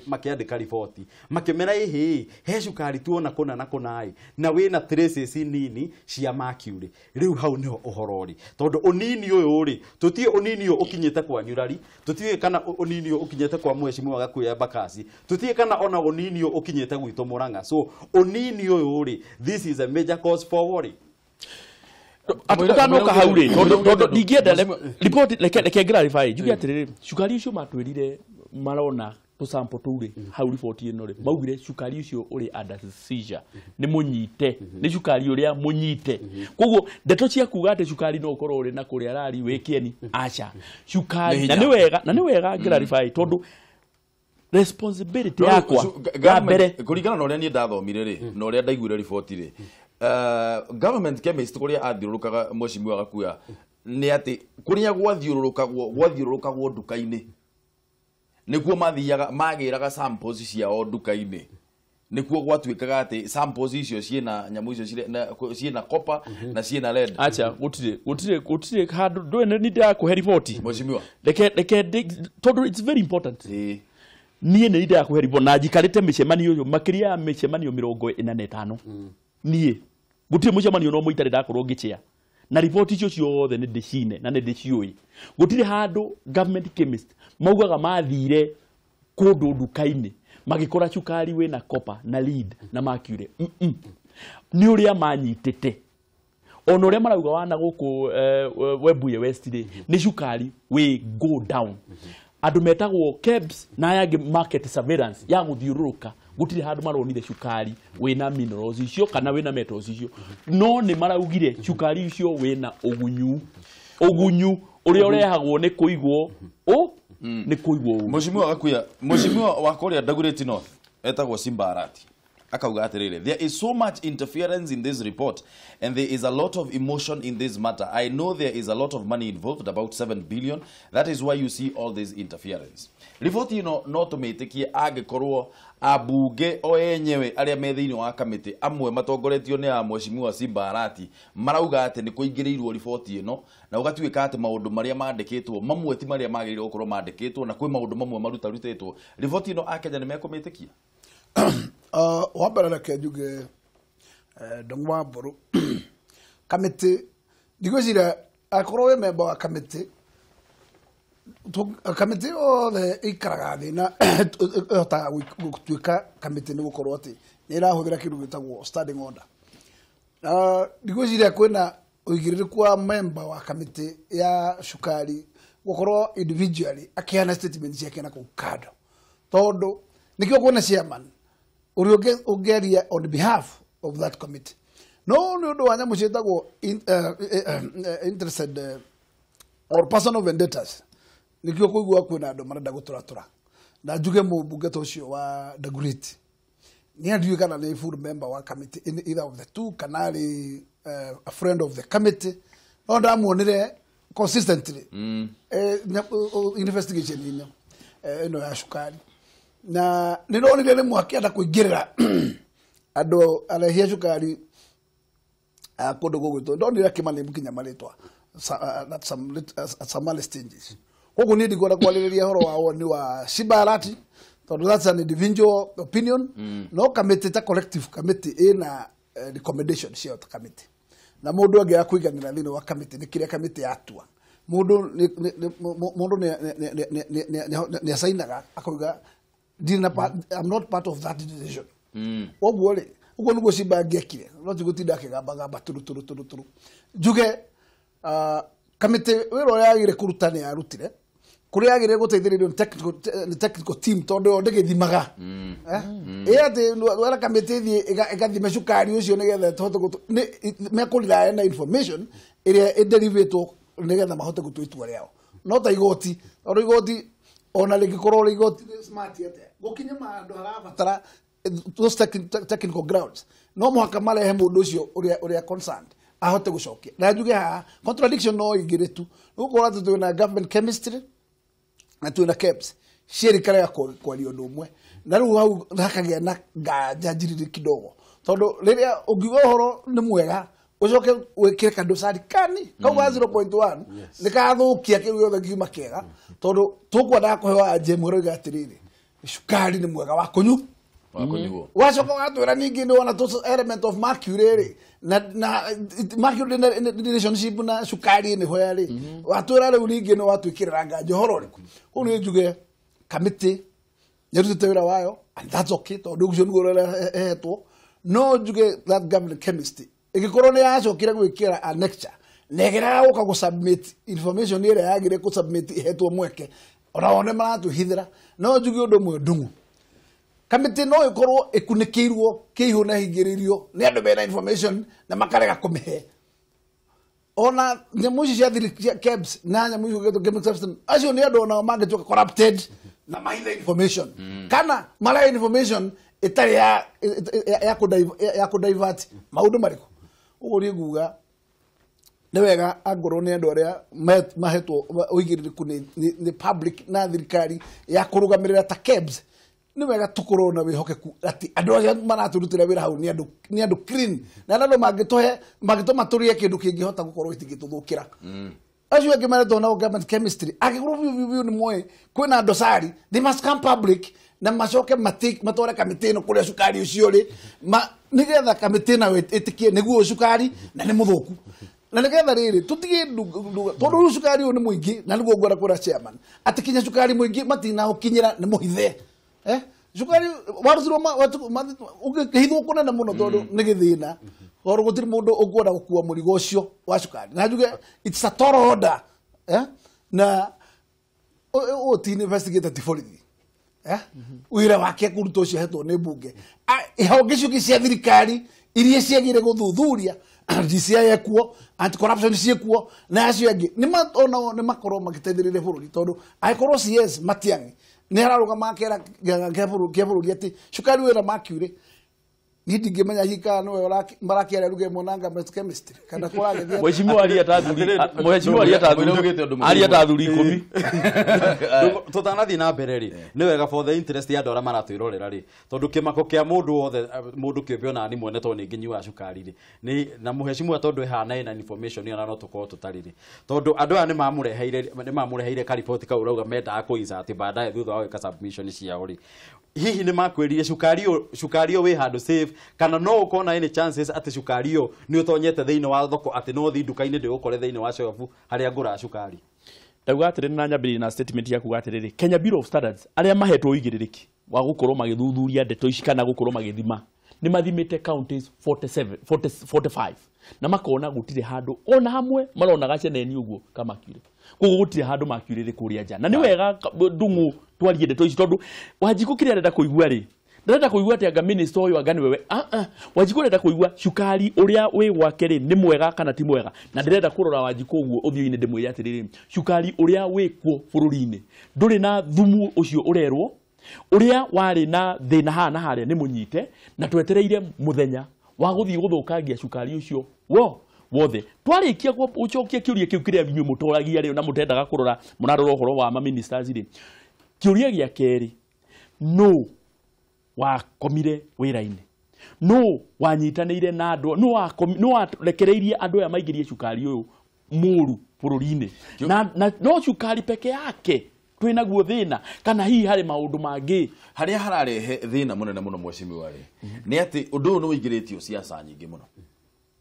makiandika riboti makimera ihi he cukari tuona kũna na kũna na wĩna traces nini cia mercury. Riu hau niho ũhoro ri, tondu ũnini ũyũ ri tũtiĩ ũnini ũyũ ũkinyĩte kwa Nyurari, tũtiĩ kana ũnini ũyũ ũkinyĩte kwa mheshimiwa Gakuya Embakasi, tũtiĩ kana ona ũnini ũyũ ũkinyĩte gwitũ Murang'a. So ũnini ũyũ ri, this is a major cause for worry. Atutanoka hau rĩ, tondu ndingĩenda riboti, reke clarify njuge atĩrĩrĩ, cukari ũcio matwĩrire marona tũsample tũu rĩ hau riboti ĩno rĩ, maugire cukari ũcio ũrĩ under seizure, nĩ mũnyite, nĩ cukari ũrĩa mũnyite. Koguo ndeto cia kuga atĩ cukari no ũkorwo ũrĩ na kũrĩa arari wĩ kĩeni, aca cukari. Na nĩ wega clarify tondu responsibility yakwa ya mbere kũringana na ũrĩa niĩ ndathomire rĩ na ũrĩa ndaiguire riboti rĩ, government chemist kuria athiũrũrũkaga mheshimiwa Gakuya nĩ atĩ kũrĩa gwathiũrũrũkagwo nduka-inĩ nĩkuo mathiaga magĩraga samples ciao nduka-inĩ, nĩkuo gwatuĩkaga atĩ samples icio ciĩna nyamũ icio ciĩna copper na ciĩna lead. Acha gũtirĩ handũ ndũĩ nĩ ndĩrakũhe riboti mheshimiwa, reke tondũ it's very important. Niĩ nĩ ndĩrakũhe riboti na njikarĩte mĩcemanio ũyũ makĩria ya mĩcemanio 45 niĩ gũtirĩ mũcemanio no mũitarĩ ndakorwo ngĩchea na riboti icio ciothe nĩ ndĩcine na nĩ ndĩciũĩ. Gũtirĩ handũ government chemist maugaga mathire kũndũ nduka-inĩ magĩkora cukari wĩna copper na lead na mercury. Nĩ ũrĩa manyitĩte ona ũrĩa marauga wana gũkũ Webuye West rĩ, nĩ cukari wĩ go down. Andũ metagwo KEBS na aya angĩ market surveillance ya gũthiũrũrũka, gũtirĩ handũ maronire cukari wĩna minerals icio kana wĩna metals icio, no nĩ maraugire cukari ũcio wĩna ũgunyu ũrĩa ũrehagwo nĩ kũigwo nĩ kũigwo. Mheshimiwa Gakuya, mheshimiwa wa kũrĩa Dagoretti North etagwo Simba Arati Akauga atĩrĩrĩ, there is so much interference in this report and there is a lot of emotion in this matter. I know there is a lot of money involved, about 7 billion. That is why you see all this interference. Riboti ĩno no tũmĩtĩkie angĩkorwo ambunge o enyewe arĩa me thĩinĩ wa kamĩtĩ amwe matongoretio nĩ a mheshimiwa Simba Arati marauga atĩ nĩ kũingĩrĩirwo riboti ĩno na ũgatuĩka atĩ maũndũ marĩa mandĩkĩtwo mamwe ti marĩa magĩrĩirwo gũkorwo mandĩkĩtwo na kwĩ maũndũ mamwe marutarutĩtwo. Riboti ĩno akenya nĩ mekũmĩtĩkia? Wa mbere reke njuge Ndung'u wa Mbũrũ kamĩtĩ ndigwĩciria akorwo wĩ memba wa kamĩtĩ kamĩtĩ yothe ĩikaraga thĩ na ĩhotaga gũtuĩka kamĩtĩ nĩ gũkorwo atĩ nĩ ĩrahũthĩra kĩndũ gĩtagwo standing order. Na ndigwĩciria kwĩna ũigĩrĩrĩku wa memba wa kamĩtĩ ya cukari gũkorwo individually akĩheana statement ciake na kũu kando, tondũ nĩkĩo kwĩna chairman ũrĩa ũngĩaria on behalf of that committee. No nĩ ũndũ wa nyamũ ciĩtagwo interested or personal vendettas nĩkĩo kũigua kwĩna andũ marenda gũtũratũra. Na njuge mũmbunge ta ũcio wa Dagoretti nĩ andiũĩ kana nĩ full member wa committee in either of the two kana arĩ a friend of the committee, no ndamuonire consistently investigation ĩno ĩno ya cukari, na nĩ ndonire rĩmwe akĩenda kũingĩrĩra andũ arehia cukari kũndũ gũgwĩtwo, ndonire akĩmanĩmu nginya marĩtwa at some early stages. Koguo niĩ ndikwenda kwarĩrĩria ũhoro wa woni wa Simba Arati tondũ that's an individual opinion. No kamĩtĩ ta collective committee ĩna recommendation ciayo ta kamĩtĩ, na mũndũ angĩaga kũiganĩra thĩinĩ wa kamĩtĩ nĩ kĩrĩa kamĩtĩ yatua, mũndũ nĩ acainaga akauga ndirĩ na I'm not part of that decision. Koguo rĩ, ũguo nĩguo Simba angĩekire, no ti gũtinda akĩgambagamba tũrũ tũrũ tũrũ tũrũ. Njuge kamĩtĩ wĩra ũrĩa yagĩrĩire kũruta nĩ yarutire, kũrĩa yagĩrĩire gũteithĩrĩrio nĩ technical team tondũ yo ndĩgĩthimaga. Ĩ atĩ wera kamĩtĩ ĩthiĩ ĩgathime cukari ũcio nĩgetha tũhote mekũrely na information ĩrĩa ĩderivĩtwo nĩgetha mahote gũtua itua rĩao. No ta igoti, tondũ igoti ona rĩngĩkorwo rĩ igoti nĩ smart atĩa, gũkinye handũ harabatara those technical grounds, no mũhaka marehe mũndũ ũcio ũrĩa concerned ahote gũcokia. Na njuge haha contradiction no igĩrĩ tu, nĩ gũkorwo atĩ twĩna government chemistry na twĩna KEBS cierĩ ikarega kwaria ũndũ ũmwe, na rĩu hau hakagĩa na nganja njiriri kidogo, tondũ rĩrĩa ũngiuga ũhoro nĩ mwega ũcoke wĩkĩre kadosari kani kau ga 0.1 nĩ kathũkia kĩu gĩothe kiuma kĩega, tondũ tũkwendaga kũheo anje mwerũ atĩrĩrĩ cukari nĩ mwega wa kũnyua wa kũnyuo, wacoka watwĩra ningĩ nĩ wona tũ element of mercury rĩ, na mercury na relationship na cukari nĩ hoya rĩ, watwĩra rĩu ningĩ nĩ watwĩkĩrĩra nganja ũhoro ũrĩkũ. Kũu nĩ njuge kamĩtĩ nĩrutĩte wĩra wayo and that's okay, tondũ ũcio nĩguo ũrĩa ĩhetwo. No njuge that government chemist ĩngĩkorwo nĩ yacokire gwĩkĩra annexure na ĩgeraga gũka gũ-submit information ĩrĩa yagĩrĩire gũ-submit ĩhetwo mweke, ona o nĩ maratwĩhithĩra. No njuge ũndũ ũmwe ndung'u, kamĩtĩ no ĩkorwo ĩkunĩkĩirwo kĩihũ na hingĩrĩirio nĩ andũ mena information na makarega kũmĩhe. Ona nyamũ ici cia thiri cia KEBS na nyamũ icio ciĩtwo chemical substance, acio nĩ andũ onao mangĩtuĩka corrupted na mahithe information kana marehe information ĩtarĩ ya kũ-divert maũndũ marĩkũ. Ũguo niĩ nguga nĩ wega angorwo nĩ andũ arĩa mahetwo ũigĩrĩrĩku nĩ public na thirikari ya kũrũgamĩrĩra ta KEBS, nĩ wega tũkorwo na wĩhokeku atĩ andũ arĩa maratũrutĩra wĩra hau nĩ andũ clean na nĩ andũ mangĩtũhe mangĩtũma tũrĩe kĩndũ kĩngĩhota gũkorwo gĩtingĩtũthũkĩra. Acio angĩ maretwo nao government chemistry, angĩkorwo biũ biũ biũ nĩ moĩ kwĩna dosari, they must come public na macoke matware kamĩtĩ ĩno kũrĩa cukari ũcio rĩ, nĩgetha kamĩtĩ nayo ĩtĩkie nĩguo cukari na nĩ mũthũku, na nĩgetha rĩrĩ tũtige tondũ rĩu cukari ũyũ nĩ mũingĩ, na nĩguo ngwenda kwĩra chairman atĩ kinya cukari mũingĩ matinaũkinyĩra nĩ mũhithe. Cukari warutirwo ũngĩhithwo kũnene mũno tondũ nĩ gĩthĩna, tondũ gũtirĩ mũndũ ũkwenda gũkua mũrigo ũcio wa cukari. Na njuge it's a tall order, na ũyũ ti investigator, ti borithi, wĩra wake kũruta ũcio ahetwo nĩ mbunge. Ihonge icio ingĩ cia thirikari iria ciagĩrĩire gũthuthuria, DCI ekuo, anti corruption ciĩkuo, na acio angĩ onao nĩ makorwo magĩteithĩrĩria bũrũri, tondũ angĩkorwo CS Matiang'i nĩ ararũgama akera kĩa bũrũri atĩ cukari wĩna mercury. Niĩ ndingĩmenya hihi kana nĩwe marakĩaria ruga ĩmwe na anga chemistry kana kũragĩthiĩ. Mheshimiwa aria ta athuri, mheshimiwa aria ta athuri, aria ta athuri 10. Tũtanathiĩ na mbere rĩ, nĩ wega for the interest ya andũ arĩa maratwĩrorera rĩ, tondũ kĩmako kĩa mũndũ wothe, mũndũ kĩũmbe ona ni mwene tondũ nĩ ngĩnyuaga cukari rĩ, nĩ na mheshimiwa tondũ ĩhana ĩna information ĩyo na no tũkorwo tũtarĩ rĩ, tondũ andũ aya nĩ mamũreheire kariboti kau ũrauga mendaga kũ-insert baadaye thutha wa gwĩka submission ciao rĩ, hihi nĩ makwĩrire cukari ũyũ wĩ handũ safe, kana no ũkorwo na any chances atĩ cukari ũyũ nĩ ũtonyete thĩinĩ wa thoko, atĩ no ũthiĩ nduka-inĩ ndĩũkore thĩinĩ wa shelf harĩa ngũraga cukari? Ndauga atĩrĩrĩ, na nyambĩrĩrie na statement ya kuga atĩrĩrĩ, Kenya Bureau of Standards arĩa mahetwo ũigĩrĩrĩki wa gũkorwo magĩthuthuria ndeto ici kana gũkorwo magĩthima, nĩ mathimĩte counties 47, 40, 45 na makona gũtirĩ handũ ona hamwe marona gaceneni ũguo kamakire. Koguo gũtirĩ handũ makiurĩrĩ kũrĩa nja. Na nĩ wega Ndung'u twarie ndeto ici, tondũ Wanjikũ kĩrĩa arenda kũigua rĩ, ndarenda kũigua atĩ anga minister ũyũ anga nĩwe. Ah ah, Wanjikũ arenda kũigua cukari ũrĩa wĩ gwake rĩ nĩ mwega kana ti mwega. Na ndĩrenda kũrora Wanjikũ ũguo ũthiũ-inĩ ndĩmwĩre atĩrĩrĩ, cukari ũrĩa wĩ kuo bũrũri-inĩ ndũrĩ na thumu ũcio ũrerwo ũrĩa warĩ na thĩna haha na harĩa nĩ mũnyite, na twetereire mũthenya wa gũthiĩ gũthũkangia cukari ũcio wo wothe. Twarĩkia gũcokia kĩũria kĩu kĩrĩa inyuĩ mũtoragia rĩ na mũtendaga kũrora, mũrarora ũhoro wa ma ministers rĩ, kĩũria gĩa kerĩ, nũ wakomire wĩra-inĩ? Nũ wanyitanĩire na andũ? Nũ warekereirie andũ aya maingĩrie cukari ũyũ mũru bũrũri-inĩ? Na no cukari peke yake twĩnaguo thĩna, kana hihi harĩ maũndũ mangĩ? Harĩa hararehe thĩna mũnene mũno, mheshimiwa rĩ, nĩ atĩ ũndũ ũyũ nĩ ũingĩrĩtio siasa nyingĩ mũno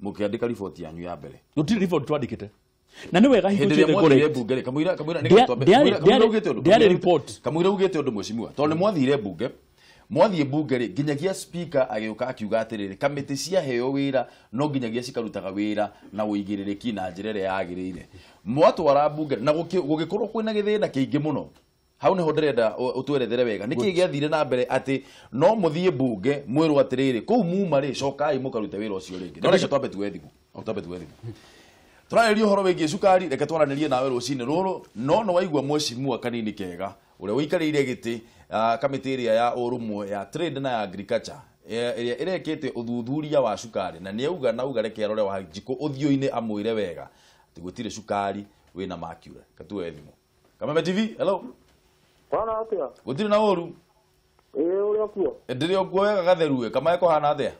mũkĩandĩka riboti yanyu ya mbere. Gũtirĩ riboti twandĩkĩte, na nĩ wega hingo Hĩndĩ ĩrĩa ciothe mwathire correct. mbunge rĩ, kamũira kamũira ugĩte ũndũ. Ndĩarĩ report. Kamũira ugĩte ũndũ, mheshimiwa, tondũ nĩ mwathire mbunge, mwathiĩ mbunge rĩ, nginyagia speaker agĩũka akiuga atĩrĩrĩ, kamĩtĩ ciaheo wĩra no nginyagia cikarutaga wĩra na ũigĩrĩrĩki na njĩra ĩrĩa yagĩrĩire. Mwatwara mbunge na gũgĩkorwo kwĩna gĩthĩna kĩingĩ mũno. Hau nĩho ndĩrenda ũtwerethere wega nĩkĩ gĩathire na mbere atĩ no mũthiĩ mbunge mwĩrwo atĩrĩrĩ, kũu muma rĩ, cokai mũkarute wĩra ũcio rĩngĩ. No reke twambe tuwe thimũ, twambe tuwe thimũ. Tũrarĩria ũhoro wĩgiĩ cukari. Reke twaranĩrie nawe rũcinĩ rũrũ. No nĩ waigua mheshimiwa Kanini Kega ũrĩa ũikarĩire gĩtĩ kamĩtĩ ĩrĩa ya ũrũmwe ya trade na ya agriculture ĩrĩa ĩrekĩte ũthuthuria wa cukari, na nĩ auga na auga reke arore Wanjikũ ũthiũ-inĩ amwĩre wega atĩ gũtirĩ cukari wĩna mercury. Katuoe thimũ. Kameme TV, hello. Bwana atia? Gũtirĩ na ũru. Ĩĩ, ũrĩa kuo? Ndĩrĩ o kuo wega. Gatherue kamae kũhana atĩa?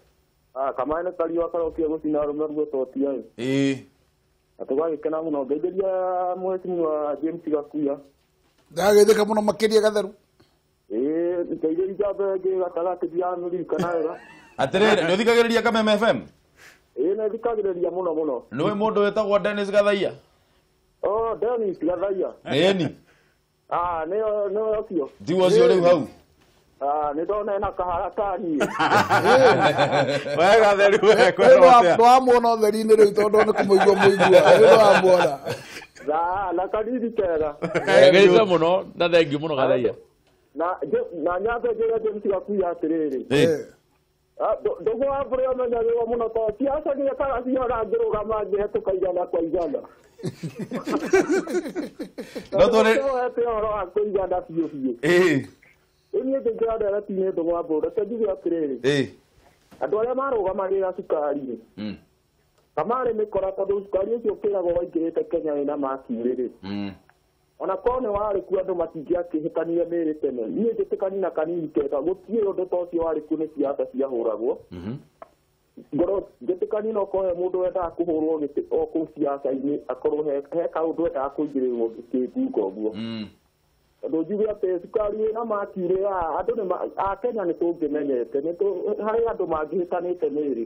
Ah, kamaĩ nĩ kariũa karokia gũcina arũme ruo totia ĩ. Na tũgagĩkena mũno. Ngeithĩria mheshimiwa James Gakuya. Ndagagĩthĩka mũno makĩria, Gatheru. Ĩĩ, ngeithĩria njamba ĩngĩ gatagatĩ ndiramũririkana wega. Atĩrĩrĩ, nĩ ũthikagĩrĩria Kameme FM? Ĩĩ, nĩ thikagĩrĩria mũno mũno. Nĩwe mũndũ wĩtagwo Dennis Gathaia? Oh, Dennis Gathaia. Ĩni. Ah, nĩyo nĩyo ũcio. Tiguo ũcio rĩu hau. Ah, nĩ ndona ena kahara kaniĩ. Wega theru we kwĩrwo atĩa? Ndwamuona ũtheri-inĩ rĩu tondũ nĩ kũmũigua mũigua rĩu ndwamuona. Na na kanini kega. Ngeithia mũno na thengiũ mũno, Gathaia. Na nyambe njĩre James Gakuya atĩrĩrĩ. Ndũgũ wa mbũrĩ amenyagĩrwo mũno tondũ ciaca gĩekaga ciona ngĩrũgama ngĩhetũka igana kwa igana. No tũrĩ Hete ũhoro wa kũigana biũ biũ. Rĩu niĩ ngĩingĩra ndereti-inĩ, Ndũgũ wa mbũrũ, reke njuge atĩrĩrĩ, andũ arĩa marũgamagĩrĩra cukari rĩ, kamarĩ mĩkora, tondũ cukari ũcio ũkĩragwo waingĩrĩte Kenya wĩna mercury rĩ, ona korwo nĩ warĩ kuo andũ matingĩakĩhĩtanire mĩrĩ tene. Niĩ njĩtĩkani na Kanini Kega, gũtirĩ ũndũ ta ũcio warĩ kuo, nĩ ciaca ciahũragwo. Ngorwo njĩtĩkani no korwo he mũndũ wendaga kũhũrwo gĩtĩ o kũu ciaca-inĩ, akorwo he kaũndũ endaga kũigĩrĩrwo kĩngungo ũguo, tondũ njuge atĩ cukari wĩna mercury, andũ nĩ a Kenya nĩ tũngĩmenyete harĩ andũ mangĩhĩtanĩte mĩrĩ.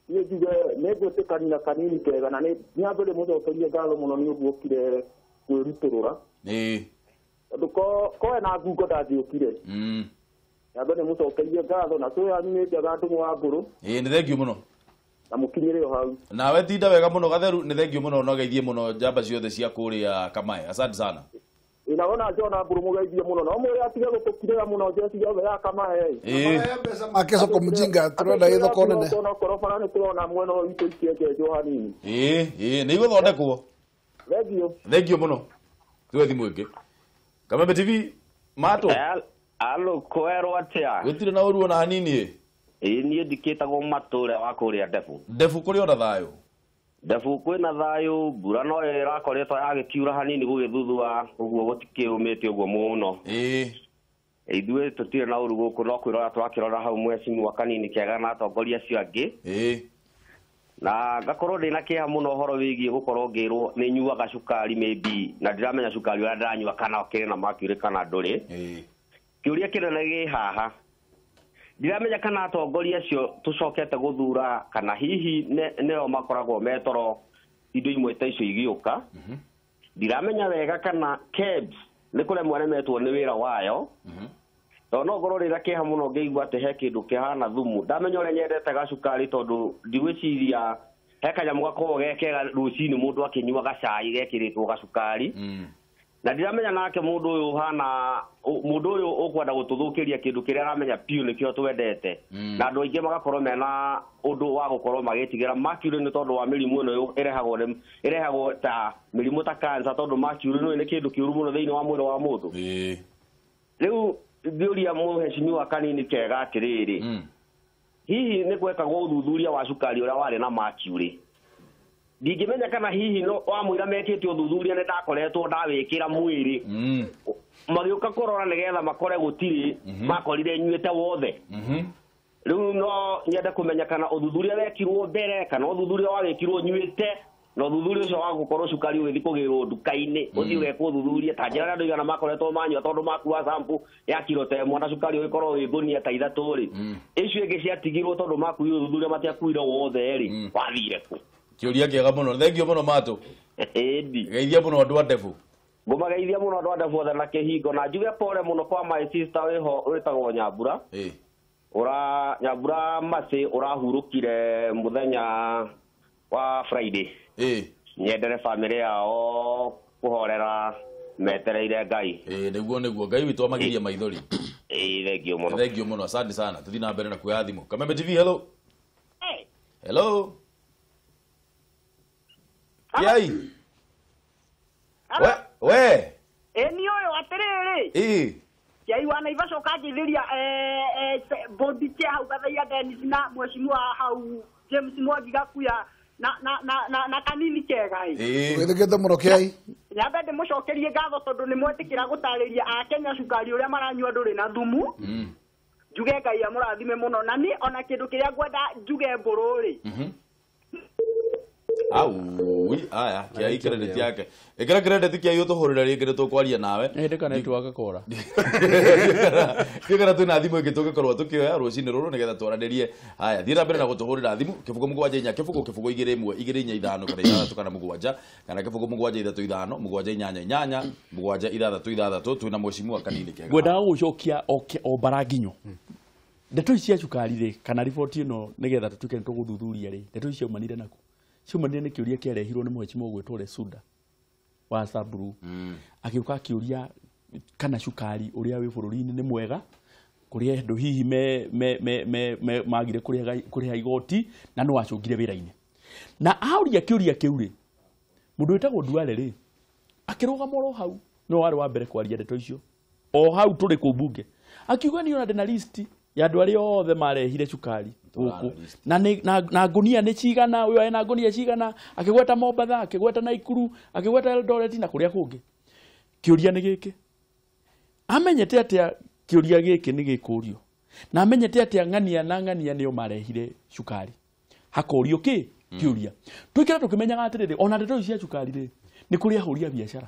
Niĩ njuge nĩ ngwĩtĩkani na Kanini Kega, na nĩ nyambe ndĩmũcokerie ngatho mũno nĩ ũguo okire kwĩrutũrũra, tondũ ko ena ngungo ndangĩũkire. Nyambe ndĩmũcokerie ngatho, na tũ yanyu nĩ njega, Ndũng'ũ wa Mbũrũ. Ĩĩ, nĩ thengiũ mũno. Na mũkinyĩre o hau. Nawe tinda wega mũno, Gatheru. Nĩ thengiũ mũno na geithie mũno njamba ciothe cia kũrĩa Kamae. Asante sana. Ĩna Jona Mbũrũ mũgeithie mũno, no mwĩre atige gũtũkirĩra mũno njeci yothe ya Kamae. Make soko mjinga turenda gĩ thoko nene. Onokorwo bara nĩ tũrona mwena ũyũ witũ ikĩenjenjwo hanini. Ĩĩ, nĩ igũthondekwo. Thengiũ. Thengiũ mũno. Tuwe thimũ ĩngĩ. Kameme TV mato. Alo, kwerwo atia? Gũtirĩ na ũru ona hanini ĩ. Ĩĩ niĩ ndikĩtagwo Matũre wa kũrĩa Ndebu. Ndebu kũrĩ ona thayũ? Ndebu kwĩna thayũ, mbura no ĩrakoretwo yagĩkiura hanini gũgĩthuthua, ũguo gũtikĩũmĩte ũguo mũno. Ĩĩ. Ithuĩ tũtirĩ na ũru gũkũ, no kwĩrora tũrakĩrora hau mheshimiwa Kanini Kega na atongoria acio angĩ. Ĩĩ. Na ngakorwo ndĩna kĩeha mũno ũhoro wĩgiĩ gũkorwo ngĩrwo nĩ nyuaga cukari maybe na ndiramenya cukari ũrĩa ndĩranyua kana ũkĩrĩ na mercury kana ndũrĩ. Ĩĩ. Kĩũria kĩnene gĩ haha, ndiramenya kana atongoria acio tũcokete gũthura kana hihi nĩo makoragwo metoro indo imwe ta icio igĩũka. Ndiramenya wega kana KEBS nĩ kũremwo aremetwo nĩ wĩra wayo. Tondũ no ngorwo ndĩna kĩeha mũno ngĩigua atĩ he kĩndũ kĩhana thumu. Ndamenya ũrĩa nyendete gacukari tondũ ndigwĩciria he kanyamũ gakoragwo ge kega rũcinĩ mũndũ akĩnyua gacai gekĩrĩtwo gacukari. Na ndiramenya nake mũndũ ũyũ ũhana mũndũ ũyũ ũkwenda gũtũthũkĩria kĩndũ kĩrĩa aramenya biũ nĩkĩo twendete. Na andũ aingĩ magakorwo mena ũndũ wa gũkorwo magĩtigĩra mercury nĩ tondũ wa mĩrimũ ĩno ĩrehagwo ta mĩrimũ ta cancer, tondũ mercury nĩ kĩndũ kĩũru mũno thĩinĩ wa mwĩrĩ wa mũndũ. Rĩu ngĩũria mheshimiwa Kanini Kega atĩrĩrĩ, hihi nĩ gwekagwo ũthuthuria wa cukari ũrĩa warĩ na mercury? Ndingĩmenya kana hihi no wamwĩra mekĩte ũthuthuria nĩ ndakoretwo ndawĩkĩra mwĩrĩ. Magĩũka kũrora nĩgetha makore gũtirĩ, makorire nyuĩte wothe. Rĩu no nyende kũmenya kana ũthuthuria wekirwo mbere kana ũthuthuria wawĩkirwo nyuĩte, na ũthuthuria ũcio wa gũkorwo cukari ũgĩthiĩ kũgĩrwo nduka-inĩ, ũthiĩ ũgekwo ũthuthuria ta njĩra andũ aigana makoretwo manyua tondũ makua sample ya kiro ta ĩmwe na cukari ũgĩkorwo wĩ ngũnia ta ithatũ rĩ, icio ingĩ ciatigirwo tondũ makuire ũthuthuria matiakuire wothe rĩ, wathire kũ? Kĩũria kĩega mũno, thengio mũno Matũ. Ĩndi. Geithia mũno andũ a Ndebu. Ngũmageithia mũno andũ a Ndebu othe na kĩhingo, na njuge pole mũno kwa my sister wĩho wĩtagwo Nyambura. Ũra Nyambura Macĩ ũrahurũkire mũthenya wa Friday. Nyendere family yao kũhorera metereire Ngai. Nĩguo nĩguo Ngai witũ amagirie maithori. Thengio mũno. Thengio mũno, asante sana. Tũthiĩ na mbere na kuoya thimũ. Kameme TV, hello. Hello. Kiai. We. Ni ũyũ atĩrĩrĩ. Ĩĩ. Kiai wa Naivasha ũkanjĩthĩria bodi chair hau Gathaiya Dennis na mheshimiwa hau James Mwangi Gakuya na Kanini Kega. Ĩĩ. Wĩthĩkĩte mũno Kiai. Nyambe ndĩmũcokerie ngatho tondũ nĩ mwetĩkĩra gũtarĩria Akenya cukari ũrĩa maranyua ndũrĩ na thumu. Njuge Ngai amũrathime mũno, na niĩ ona kĩndũ kĩrĩa ngwenda njuge mbũrũ rĩ. Au, aya, Kiai credit yake. Ikira credit Kiai ũtũhũrĩre rĩngĩ nĩtũkwaria nawe. Hĩndĩ kana network kora. Kĩgara twĩna thimũ ĩngĩ tũngĩkorwo tũkĩoya rũcinĩ rũrũ nĩgetha twaranĩrie. Haya, thiĩ na mbere na gũtũhũrĩra thimũ 0 7 4 0 0 2 1 2 4 5 kana 6 kana 7 kana 0 7 3 5 7 8 8 7 6 6 twĩna mheshimiwa Kanini Kega. Ngwendaga gũcokia o bara nginyo. Ndeto ici cia cukari rĩ kana riboti ĩno nĩgetha tũtuĩke nĩtũgũthuthuria rĩ, ndeto ici ciaumanire nakũ? Ciaumanire nĩ kĩũria kĩarehirwo nĩ mheshimiwa ũgwĩtwo Lesuda wa Samburu. Agĩũka akĩũria kana cukari ũrĩa wĩ bũrũri-inĩ nĩ mwega, kũrĩ andũ hihi magire kũrĩha igoti na no acũngire wĩra-inĩ. Na auria kĩũria kĩu rĩ, mũndũ wĩtagwo Duale rĩ, akĩrũgama oro hau, no warĩ wa mbere kwaria ndeto icio. O hau tũrĩ kũu bunge. Akiuga niĩ ona ndĩna list ya andũ arĩa othe marehire cukari gũkũ na ngũnia nĩ cigana, ũyũ ena ngũnia cigana, akĩgweta Mombatha, akĩgweta Naikuru, akĩgweta Eldoret na kũrĩa kũngĩ. Kĩũria nĩ gĩkĩ, amenyete atĩa kĩũria gĩkĩ nĩ gĩkũrio, na amenyete atĩa ng'ania na ng'ania nĩo marehire cukari? Hakorio kĩ kĩũria. Tũikara tũkĩmenyaga atĩrĩrĩ, ona ndeto ici cia cukari rĩ, nĩ kũrĩ ahũri a biacara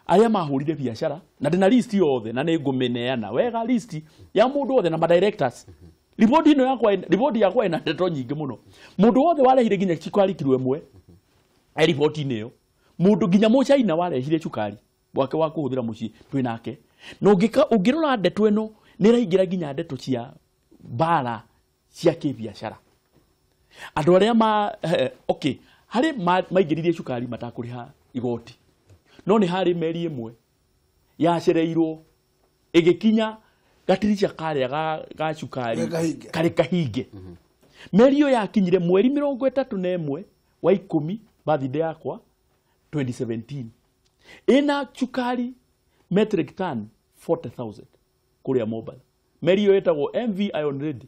arĩa mahũrire biacara, na ndĩna list yothe na nĩ ngũmĩneana wega list ya mũndũ wothe na ma-directors. Riboti ĩno yakwa, riboti yakwa ĩna ndeto nyingĩ mũno. Mũndũ wothe warehire nginya cukari kiro ĩmwe e riboti-inĩ ĩyo. Mũndũ nginya mũchaina warehire cukari wake wa kũhũthĩra mũciĩ twĩ nake. Na ũngĩrora ndeto ĩno nĩ ĩraingĩra nginya ndeto cia mbara cia kĩbiacara. Andũ arĩa okay, harĩ maingĩririe cukari matakũrĩha igoti, no nĩ harĩ meri ĩmwe yacereirwo ĩgĩkinya gatirica karĩa ga cukari karĩ kahinge. Meri ĩyo yakinyire mweri 31 wa 10 birthday yakwa 2017 ĩna cukari metric ton 40,000 kũrĩa Mombatha. Meri ĩyo ĩtagwo MV Iron Lady.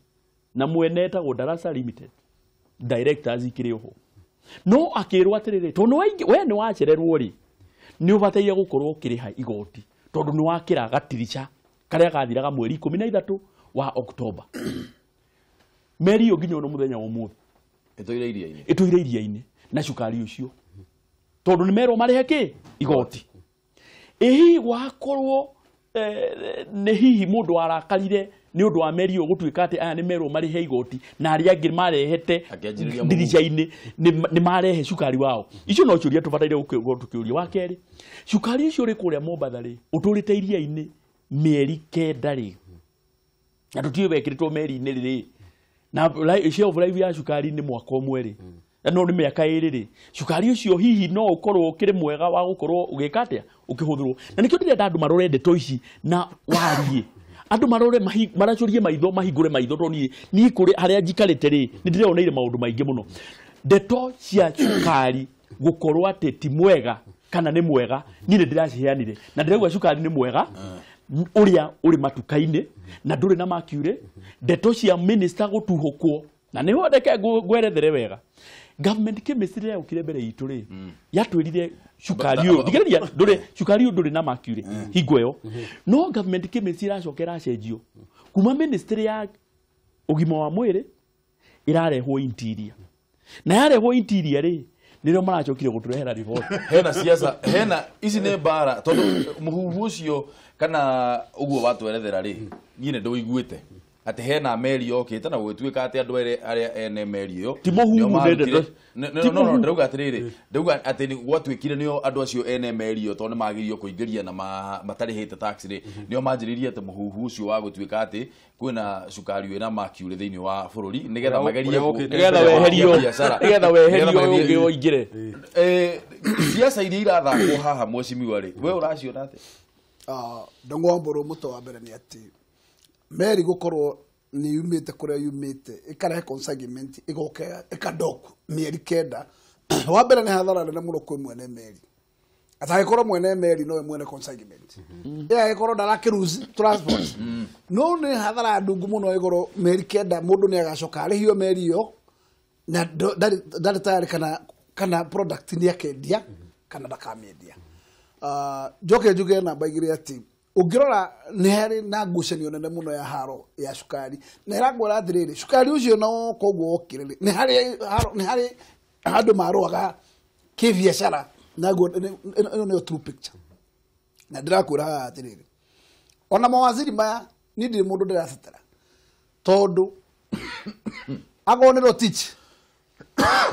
Na mwene etagwo Darasa Limited. Directors ikĩrĩ oho. No akĩrwo atĩrĩrĩ, tondũ we nĩ wacererwo rĩ, nĩ ũbataire gũkorwo ũkĩrĩha igoti tondũ nĩ wakĩra gatirica karĩa gathiraga mweri 13 wa Oktoba. Meri ĩyo nginya ũno mũthenya wa ũmũthĩ ĩtũire iria-inĩ na cukari ũcio tondũ nĩ merwo marĩhe kĩ igoti. Ĩ hihi wakorwo nĩ hihi mũndũ warakarire nĩ ũndũ wa meri ĩyo gũtuĩka atĩ aya nĩ merwo marĩhe igoti na arĩa angĩ marehete ndirica-inĩ nĩ marehe cukari wao. Icio no ciũria tũbataire gũkorwo tũkĩũria. Wa kerĩ, cukari ũcio ũrĩ kũrĩa Mombatha rĩ, ũtũrĩte iria-inĩ mĩeri 9 rĩ, na tũtiũĩ wekĩrĩtwo meri-inĩ rĩ, na shelf life ya cukari nĩ mwaka ũmwe rĩ, na no nĩ mĩaka 2 rĩ, cukari ũcio hihi no ũkorwo ũkĩrĩ mwega wa gũkorwo ũgĩka atĩa ũkĩhũthĩrwo. Na nĩkĩo ndĩrenda andũ marore ndeto ici na warie, andũ marore maracũrie maitho, mahingũre maitho, tondũ niĩ kũrĩ harĩa njikarĩte rĩ, nĩ ndĩreoneire maũndũ maingĩ mũno. Ndeto cia cukari gũkorwo atĩ ti mwega kana nĩ mwega, niĩ nĩ ndĩraciheanire na ndĩrauga cukari nĩ mwega ũrĩa ũrĩ matuka-inĩ na ndũrĩ na mercury. Ndeto cia minister gũtuhũkwo, na nĩho reke ngwerethere wega. Government chemist rĩrĩa yokire mbere itũ rĩ, yatwĩrire cukari ũyũ, thikĩrĩria, ndũrĩ cukari ũyũ ndũrĩ na mercury hingo ĩyo. No government chemist ĩracoka ĩracenjio kuma ministry ya ũgima wa mwĩrĩ ĩrarehwo interior, na yarehwo interior rĩ, nĩrĩo maracokire gũtũrehera report. Hena siasa, hena ici nĩ mbara tondũ mũhuhu ũcio kana ũguo watwerethera rĩ, niĩ nĩ ndũiguĩte atĩ hena meri yokĩte na gũgĩtuĩka atĩ andũ arĩa ene meri ĩyo ti mũhuhu. No ndĩrauga atĩrĩrĩ, ndĩrauga atĩ gwatuĩkire nĩo andũ acio ene meri ĩyo tondũ nĩ magĩrĩirwo kũingĩria na matarĩhĩte tax rĩ, nĩo manjĩrĩirie atĩ mũhuhu ũcio wa gũtuĩka atĩ kwĩna cukari wĩna mercury thĩinĩ wa bũrũri nĩgetha magerie nĩgetha weherio, nĩgetha weherio ũngĩ ũingĩre. Siasa iria irathakwo haha mheshimiwa rĩ, we ũraciona atĩa? Ndũng'wa Mbũrũ, mũtwe wa mbere nĩ atĩ meri gũkorwo nĩ yumĩte kũrĩa yumĩte ĩkarehe consignment ĩgoka ĩkadock mĩeri 9. Wa mbere nĩ hathara nene mũno kwĩ mwene meri, atangĩkorwo mwene meri nowe mwene consignment, ĩ angĩkorwo ndarakĩruzi transport, no nĩ hathara ndungu mũno ĩgorwo mĩeri 9 mũndũ nĩ agacoka arĩhio meri ĩyo na ndarĩ tayari kana product nĩ akendia kana ndakamĩendia. Njoke njuge namba 2 atĩ ũngĩrora nĩ harĩ na ngucanio nene mũno ya haro ya cukari, na ĩrakwĩra atĩrĩrĩ, cukari ũcio no koguo wokire rĩ, nĩ harĩ andũ marũaga kĩbiacara, naguo ĩno nĩyo true picture. Na ndĩrakwĩra haha atĩrĩrĩ, ona mawaziri maya niĩ ndirĩ mũndũ ndĩratetera, tondũ akorwo nĩ Rotich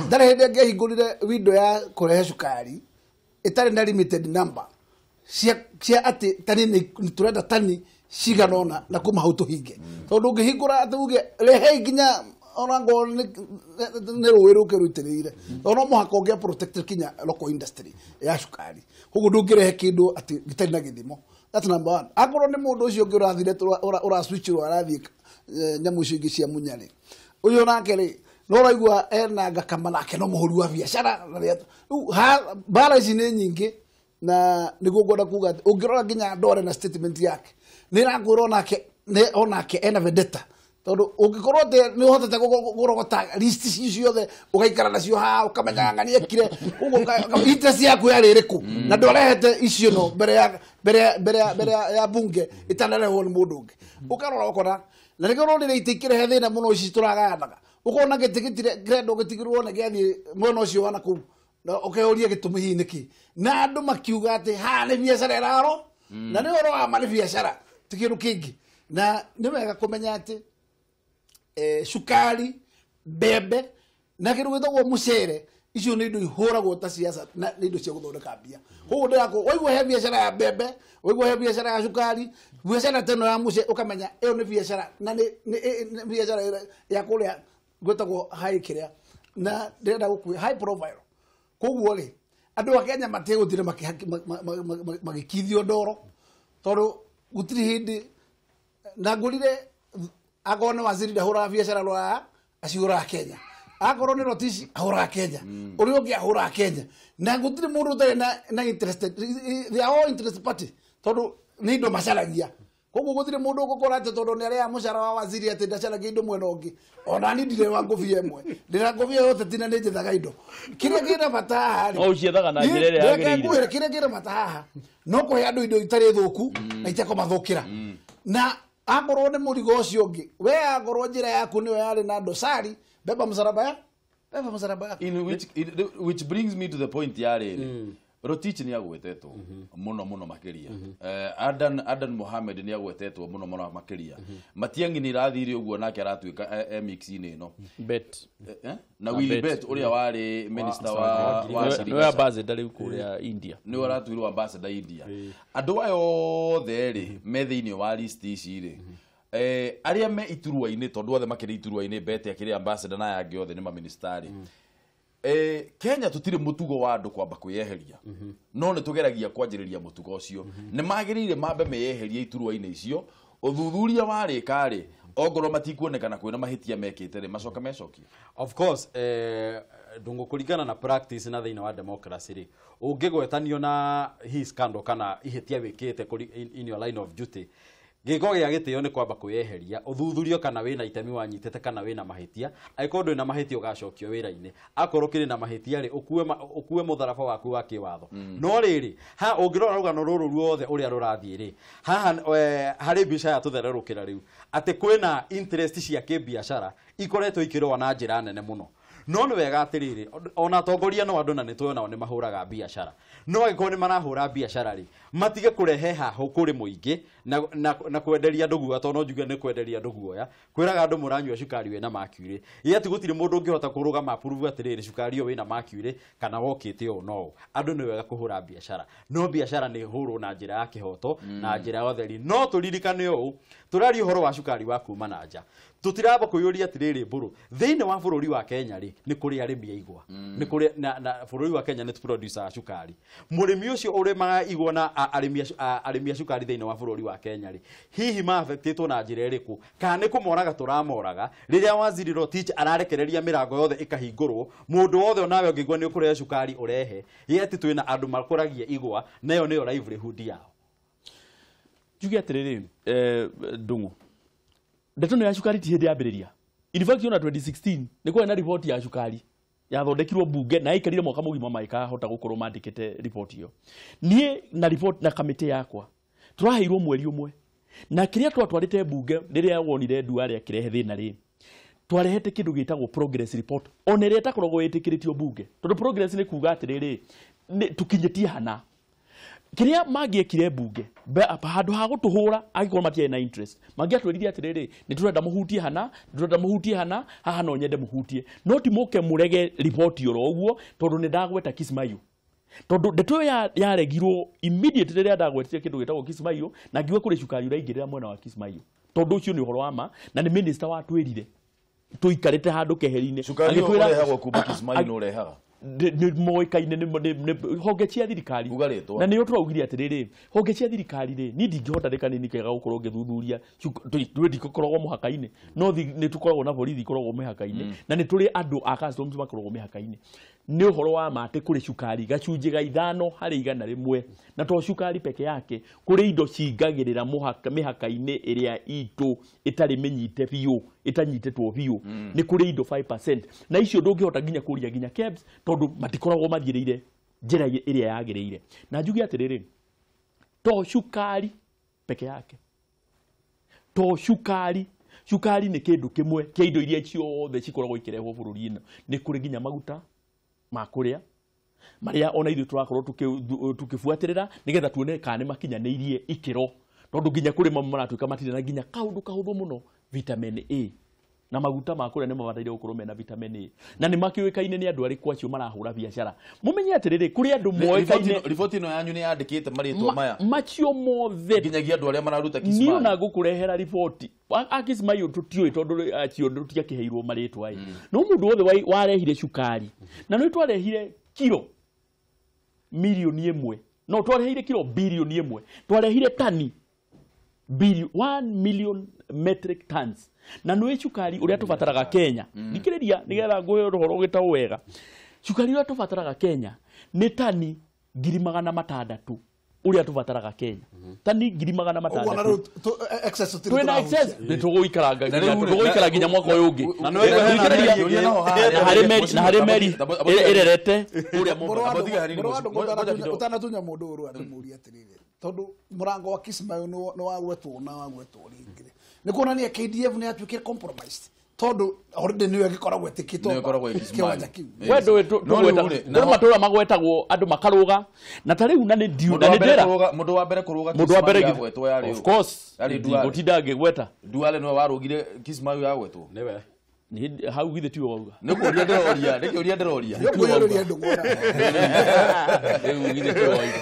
ndarĩ hĩndĩ angĩahingũrire window ya kũrehe cukari ĩtarĩ na limited number cia atĩ tani nĩ tũrenda tani cigana ũna na kuma hau tũhinge, tondũ ũngĩhingũra atĩ uge rehei nginya ona ngorwo nĩ rũĩ rũke rũitĩrĩire, tondũ no mũhaka ũngĩa protect kinya local industry ya cukari, koguo ndũngĩrehe kĩndũ atĩ gĩtarĩ na gĩthimo. That's number 1. Akorwo nĩ mũndũ ũcio ũngĩ ũrathire ũraswitchirwo arathiĩ nyamũ icio ingĩ cia munyarĩ, ũyũ nake rĩ no ũraigua ena ngakama nake no mũhũri wa biacara. Rĩu mbara ici nĩ nyingĩ, na nĩguo ngwenda kuga atĩ ũngĩrora nginya Ndore na statement yake nĩ ĩrakwĩra onake ena vendetta, tondũ ũngĩkorwo atĩ nĩ ũhotete kũrogota list ici ciothe ũgaikara nacio haha ũkamenya ng'ani ekire ũguo interest yaku yarĩ ĩrĩkũ, na ndwarehete icio no mbere ya bunge ĩtanarehwo nĩ mũndũ ũngĩ, ũkarora ũkona. Na nĩkĩo ũronire itĩ ikĩrehe thĩna mũno ici tũragayanaga, ũkona gĩtĩ gĩtirĩ kĩrendwo gĩtigĩrwo na gĩathiĩ mwena ũcio wa nakũu, na ũkeyũria gĩtũmi hihi nĩkĩ, na andũ makiuga atĩ haha nĩ biacara ĩraro, na nĩ ũhoro wa ma nĩ biacara ti kĩndũ kĩngĩ. Na nĩ wega kũmenya atĩ cukari, mbembe na kĩndũ gĩtagwo mũcere, icio nĩ indo ihũragwo ta siasa na nĩ indo cia gũthondeka mbia. Koguo ndĩrakwo waigua he biacara ya mbembe, waigua he biacara ya cukari, biacara ta ĩno ya mũcere, ũkamenya ĩyo nĩ biacara na nĩ biacara ya kũrĩa gwĩtagwo high kĩrĩa, na ndĩrenda gũkuĩ high profile. Koguo rĩ, andũ a Kenya matigũtire magĩkithio ndoro, tondũ gũtirĩ hĩndĩ na ngũrire akorwo nĩ waziri ndahũraga biacara rũraya, acihũraga Kenya, akorwo nĩ Rotich ahũraga Kenya, ũrĩa ũngĩ ahũraga Kenya, na gũtirĩ mũndũ ũtarĩ na interested, they are all interest party, tondũ nĩ indo macaragia. Koguo gutire mundu ugukora ati tondu ni aria mucara wa waziri ati ndacaragia indo mwena ungi. Ona ni ndire wa ngobia imwe. Ndira ngobia yote tina ni njethaga indo. Kiria kina bata haha ri. O ciethaga na njira ĩrĩa yagĩrĩire. Kiria kina bata haha. No kuhe andu indo itari thuku na itekomathukira. Na akorwo ni murigo ucio ungi. We akorwo njira yaku niyo yari na dosari, beba msalaba ya. Beba msalaba yako. In which brings me to the point ya riri. Rotich ni agwetetwo muno muno makiria. Adan Mohamed ni agwetetwo muno muno makiria. Matiang'i ni rathire uguo nake aratuika MX-inĩ ĩno. Bet. Na Willy Bet uria wari minister wa niwe ambassador riu kuria India. Niwe aratuirwo ambassador India. Andu aya othe ri me thiini wa list ici ri. Aria me iturwa-inĩ tondu othe makĩrĩ iturwa-inĩ Bet akĩrĩ ambassador na aya angĩ othe nĩ maministari. Kenya tutire mutugo wa andu kwamba kwiyeheria. No ni tugeragia kwanjiriria mutugo ucio. Ni magirire mambe meyeherie iturwa-inĩ icio. Uthuthuria warĩka rĩ ongorwo matikuonekana kwĩna mahĩtia mekĩte rĩ macoka mecokie. Of course ndungu kũringana na practice na thĩinĩ wa democracy rĩ ũngĩgwetanio na hi scandal kana ihĩtia wĩkĩte in your line of duty gĩko gĩa gĩtĩo nĩ kwamba kwĩyeheria ũthuthurio kana wĩna itemi wanyitĩte kana wĩna mahĩtia angĩkorwo ndũrĩ na mahĩtia ũgacokio wĩra-inĩ akorwo kĩrĩ na mahĩtia rĩ ũkue mũtharaba waku wa kĩwatho. No rĩrĩ ha ũngĩrora rũgano rũrũ ruothe ũrĩa rũrathiĩ rĩ haha harĩ mbica ya tũthererũkĩra rĩu atĩ kwĩna interest cia kĩbiacara ikoretwo ikĩrũa na njĩra nene mũno. No nĩ wega atĩrĩrĩ ona atongoria no andũ na nĩ tũĩ onao nĩ mahũraga biacara no angĩkorwo nĩ marahũra biacara rĩ matige kũrehe haho kũrĩ mũingĩ na kwenderia andũ guoya tondũ no njuge nĩ kwenderia andũ guoya kwĩraga andũ mũranyua cukari wĩna mercury yet gũtirĩ mũndũ ũngĩhota kũrũgama approve atĩrĩrĩ cukari ũyũ wĩna mercury kana wokĩte ũũ no ũũ. Andũ nĩ wega kũhũra biacara no biacara nĩ hũrwo na njĩra ya kĩhoto na njĩra ya ũtheri. No tũririkane ũũ tũraria ũhoro wa cukari wa kuma na nja tũtiramba kwĩyũria atĩrĩrĩ mbũrũ thĩinĩ wa bũrũri wa Kenya rĩ nĩ kũrĩ arĩmi a igwa nĩ kũrĩ na bũrũri wa Kenya nĩ producer cukari mũrĩmi ũcio ũrĩmaga igwa na arĩmi a cukari thĩinĩ wa bũrũri wa Kenya rĩ hihi ma-affectĩtwo na njĩra ĩrĩkũ kana nĩ kũmoraga tũramoraga rĩrĩa waziri Rotich ararekereria mĩrango yothe ĩkahingũrwo mũndũ wothe onawe ũngĩigua nĩ ũkũrehe cukari ũrehe yet twĩna andũ makũragia igwa nayo nĩyo livelihood yao. Njuge atĩrĩrĩ Ndung'u ndeto ĩno ya cukari ti hĩndĩ yambĩrĩria. In fact ona 2016 nĩ kwarĩ na riboti ya cukari yathondekirwo bunge na yaikarire mwaka mũgima magĩkahota gũkorwo mandĩkĩte riboti ĩyo. Niĩ na riboti na kamĩtĩ yakwa tũraheirwo mweri ũmwe na kĩrĩa twatwarĩte bunge rĩrĩa wonire Duale akĩrehe thĩna rĩ twarehete kĩndũ gĩtagwo progress report ona ĩrĩa ĩtakoragwo ĩtĩkĩrĩtio bunge tondũ progress nĩ kuga atĩrĩrĩ tũkinyĩtie hana kiria mangĩekire bunge handũ ha gũtũhũra angĩkorwo matiarĩ na interest mangĩatwĩrire atĩrĩrĩ nĩ tũrenda mũhutie hana tũrenda mũhutie hana haha no nyende mũhutie no ti mũke mũrege riboti oro ũguo tondũ nĩ ndagweta Kismayu tondũ ndeto ĩyo yaregirwo immediately rĩrĩa ndagwetire kĩndũ gĩtagwo Kismayu na ngiuga kũrĩ cukari ũraingĩrĩra mwena wa Kismayu tondũ ũcio nĩ ũhoro wa ma na nĩ minister watwĩrire tũikarĩte handũ keheri-inĩ cukari ũrehagwo kuma Kismayu nĩ ũrehaga nĩ moĩkaine nĩ honge cia thirikari na nĩyo tũraugire atĩrĩrĩ honge cia thirikari rĩ niĩ ndingĩhota rĩ kanini kega gũkorwo ngĩthuthuria twĩ ndikũkoragwo mũhaka-inĩ no nĩ tũkoragwo na borithi ikoragwo mĩhaka-inĩ na nĩ tũrĩ andũ a customs makoragwo mĩhaka-inĩ nĩ ũhoro wa ma atĩ kũrĩ cukari gacunjĩ ga 5 100 na to cukari peke yake kũrĩ indo cingagĩrĩra mĩhaka-inĩ ĩrĩa itũ ĩtarĩ mĩnyite biũ ĩtanyitĩtwo biũ nĩ kũrĩ indo 5% na icio ndũngĩhota nginya kũria nginya KEBS tondũ matikoragwo mathiĩrĩire njĩra ĩrĩa yagĩrĩire na njuge atĩrĩrĩ to cukari peke yake to cukari cukari nĩ kĩndũ kĩmwe kĩa indo iria ciothe cikoragwo ikĩrehwo bũrũri-inĩ nĩ kũrĩ nginya maguta ma kũrĩa marĩa ona ithuĩ tũrakorwo tũkĩbuatĩrĩra nĩgetha tuone kana nĩ makinyanĩirie ikĩro tondũ nginya kũrĩ mamwe maratuĩka matirĩ na nginya kaũndũ kahũthũ mũno vitamin A na maguta ma kũrĩa nĩ mabataire gũkorwo mena vitamin A na nĩ makĩũĩkaine nĩ andũ arĩkũ acio marahũra biacara mũmenye atĩrĩrĩ kũrĩ andũ moĩkaine riboti ĩno yanyu nĩ yandĩkĩte marĩtwa maya macio mothe nginyagia andũ arĩa mararuta Kismayu niĩ ona ngũkũrehera riboti a Kismayu tũtiũĩ tondũ acio tũtiakĩheirwo marĩtwa ĩ no mũndũ wothe warehire cukari na nĩ twarehire kiro milioni 1 no twarehire kiro bilioni 1 twarehire tani 1 million metric tons na nĩ cukari ũrĩa tũbataraga Kenya thikĩrĩria nĩgetha ngũhe ũhoro ũgĩtwo wega cukari ũrĩa tũbataraga Kenya nĩ tani 600,000 Uria tubataraga Kenya tani 600 twina excess nitugũikara nginya mwaka ũyũ ũngĩ na harĩ meri ĩrerete ũrĩa ũtanatunya mũndũ ũrĩa ndĩmũrie atĩrĩrĩ tondũ mũrango wa Kismayo nĩ wagwetwo na wagwetwo rĩngĩ nĩ kuonania KDF nĩ yatuĩkire compromised tondu already niwe gikoragwo etikitwo kiwanja kiu we ndu matura magwetagwo andu makaruga na ta riu na ni ndiu na ni ndira mundu wa mbere kuruga mundu wa mbere gwetwo yari of course gutinda ngigweta Duale niwe warugire Kismayo ya gwetwo niwe ni hau githe tiwe wauga ni kuria ndiroria ni kiuria ndiroria ni kuria ndung'ona riu githe tiwe wauga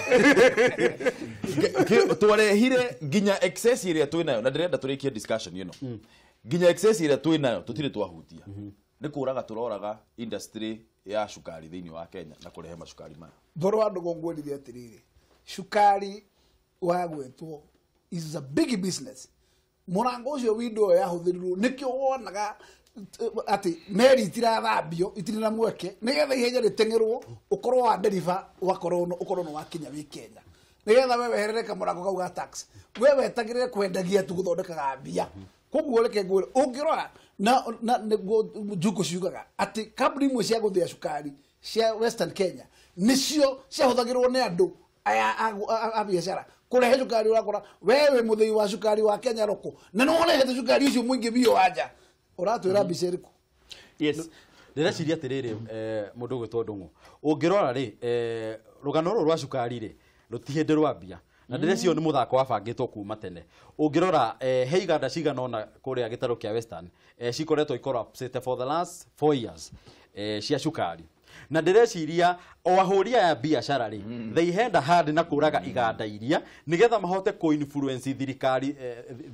twarehire nginya excess iria twinayo na ndirenda turikie discussion ino nginya excess iria twinayo tutire twahutia ni kuraga turoraga industry ya cukari thiini wa Kenya na kurehe macukari maya thoro wa ndugo ngwirire atiriri cukari wa gwetwo is a big business murango ucio window yahuthirirwo nikio wonaga ati meri itirathambio itiri na mweke nigetha ihenya ritengerwo ukorwo wa deliver wakorwo ukorwo no wakinya wi Kenya nigetha we weherere kamurango kau ga tax we wetagirire kwendagia tu guthondekaga mbia koguo reke ngwire ungirora na njuko ciugaga ati kambuni imwe cia guthia cukari cia Western Kenya nicio ciahuthagirwo ni andu aya a biacara kurehe cukari urakora wewe muthii wa cukari wa Kenya roko na no urehete cukari ucio mwingi bio wanja uratwira mbica iriku yes ndĩreciria atĩrĩrĩ mũndũ ũgwĩtwo Ndung'u ũngĩrora rĩ rũgano rũrũ rwa cukari rĩ rũtihĩndĩ rwambia na ndĩreciria nĩ mũthako wabangĩtwo kuma tene ũngĩrora he iganda cigana ũna kũrĩa gĩtarũ kĩa Western cikoretwo ikorapsĩte for the last 4 years cia cukari na ndĩreciria o ahũri aya biacara rĩ they had a hand na kũraga iganda iria nigetha mahote kũ-influence thirikari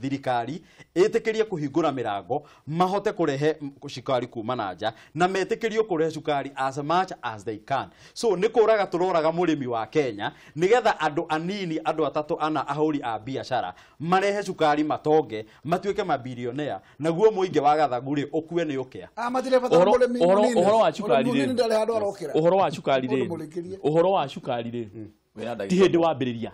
thirikari ĩtĩkĩrie kũhingũra mĩrango mahote kũrehe cukari kuma na nja na metĩkĩrio kũrehe cukari as much as they can so nĩ kũraga tũroraga mũrĩmi wa Kenya nigetha andũ anini andũ atatũ ana ahũri a biacara marehe cukari matonge matuĩke mabilionea naguo mũingĩ wa gathagu rĩ ũkue nĩ ũkĩa ũhoro wa cukari rĩ ũhoro wa cukari rĩ ũhoro wa cukari rĩ ti hĩndĩ wambĩrĩria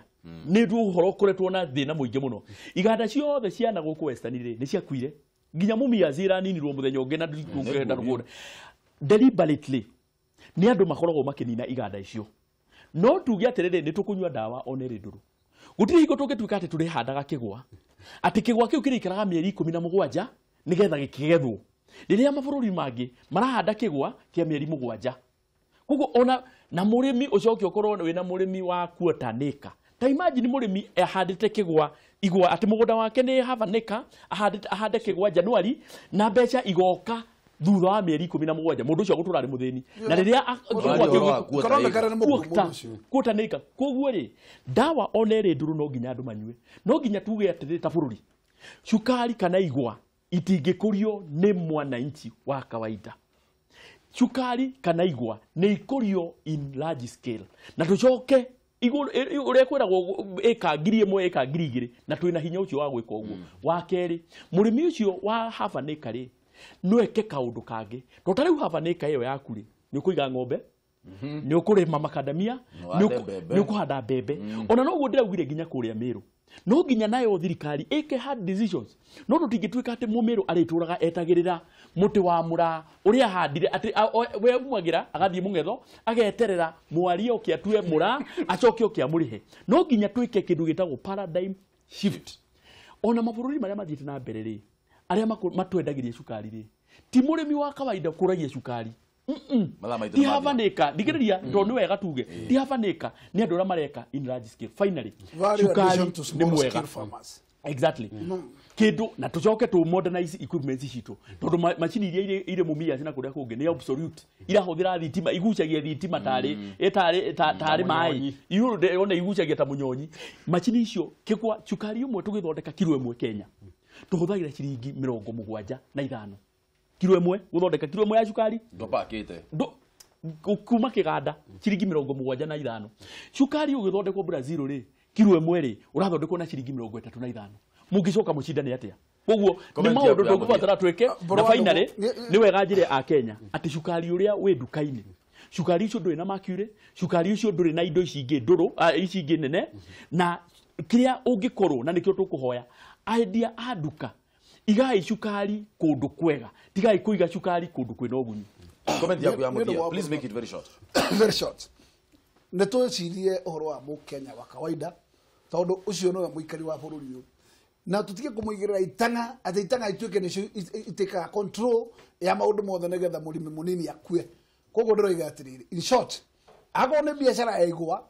nĩ ũhoro ũkoretwo na thĩna mũingĩ mũno iganda ciothe ciana gũkũ Western rĩ nĩ ciakuire nginya Mumias iraninirwo mũthenya ũngĩ na ndũngĩenda rũgũnda deliberately nĩ andũ makoragwo makĩnina iganda icio no tuge atĩrĩrĩ nĩ tũkũnyua ndawa ona ĩrĩ ndũrũ gũtirĩ hingo tũngĩtuĩka atĩ tũrĩhandaga kĩgwa atĩ kĩgwa kĩu kĩrĩikaraga mĩeri 17 nĩgetha gĩkĩgethwo rĩrĩa mabũrũri mangĩ marahanda kĩgwa kĩa mĩeri 7 koguo ona na mũrĩmi ũcoke ũkorwo wĩna mũrĩmi wa quarter acre ta imagine mũrĩmi ahandĩte kĩgwa igwa atĩ mũgũnda wake nĩ half an acre ahande kĩgwa January na mbeca igoka thutha wa mĩeri 17 mũndũ ũcio agũtũra arĩ mũthĩni na rĩrĩa kĩgwa kĩu quarter acre koguo rĩ ndawa ona ĩrĩ ndũrũ no nginya andũ manyue no nginya tuge atĩrĩ ta bũrũri cukari kana igwa itingĩkũrio nĩ mwananchi wa kawaida cukari kana igwa nĩ ikũrio in large scale na tũcoke ũrĩa kwĩragwo ĩka 1000 ĩka 2000 na twĩna hinya ũcio wa gwĩka ũguo wa kerĩ mũrĩmi ũcio wa half an acre rĩ no eke kaũndũ kangĩ to ta rĩu half an acre ĩyo yaku rĩ nĩ ũkũiga ng'ombe nĩ ũkũrĩma makadamia nĩ ũkũhanda mbembe ona noguo ndĩraugire nginya kũrĩa Meru no nginya nayo thirikari ĩke hard decisions no tũtingĩtuĩka atĩ mũmĩrũ arĩtũraga etagĩrĩra mũtĩ wa mũraa ũrĩa ahandire atĩ we aumagĩra agathiĩ mũng'etho ageterera mwaria oke atue mũraa acoke oke amũrĩhe no nginya twĩke kĩndũ gĩtagwo paradigm shift ona mabũrũri marĩa mathiĩte na mbere rĩ arĩa matwendagĩria cukari rĩ ti mũrĩmi wa kawaida ũkũragia cukari ti half an acre ndigĩrĩria tondũ nĩ wega tuge ti half an acre nĩ andũ arĩa mareka in large scale finally cukari nĩ mwega exactly kĩndũ na tũcoke tũ modernize equipment citũ tondũ macini iria irĩ Mumias na kũrĩa kũngĩ nĩ obsolete irahũthĩra thitima igucagia thitima tarĩ maĩ ona igucagia ta mũnyonyi macini icio kĩgwa cukari ũmwe tũgĩthondeka kiro ĩmwe Kenya tũhũthagĩra ciringi 75 kiro ĩmwe gũthondeka kiro ĩmwe ya cukari ndũpakĩte kuma kĩganda ciringi 75 cukari ũgĩthondekwo Brazil rĩ kiro ĩmwe rĩ ũrathondekwo na ciringi 35 mũngĩcoka mũcindane atĩa koguo nĩ maũndũ tũngĩbatara twĩke na finally nĩ wega njĩre a Kenya atĩ cukari ũrĩa wĩ nduka-inĩ Cukari ũcio ndũrĩ na mercury, cukari ũcio ndũrĩ na indo ici ingĩ ndũrũ, ici ingĩ nene, na kĩrĩa ũngĩkorwo na nĩkĩo tũkũhoya endia a nduka, igai cukari kũndũ kwega, tigai kũiga cukari kũndũ kwĩna ũgunyu. Comment yaku ya mũthia, please make it very short. Very short. Nĩ twĩcirie ũhoro wa mũkenya wa kawaida, tondũ ũcio nĩwe mũikari wa bũrũri ũyũ, na tũtige kũmũigĩrĩra itang'a atĩ itang'a ituĩke nĩcio itĩkaga control ya maũndũ mothe nĩgetha mũrĩmi mũnini akue. Koguo ndĩroiga atĩrĩrĩ, in short, akorwo nĩ biacara ya igwa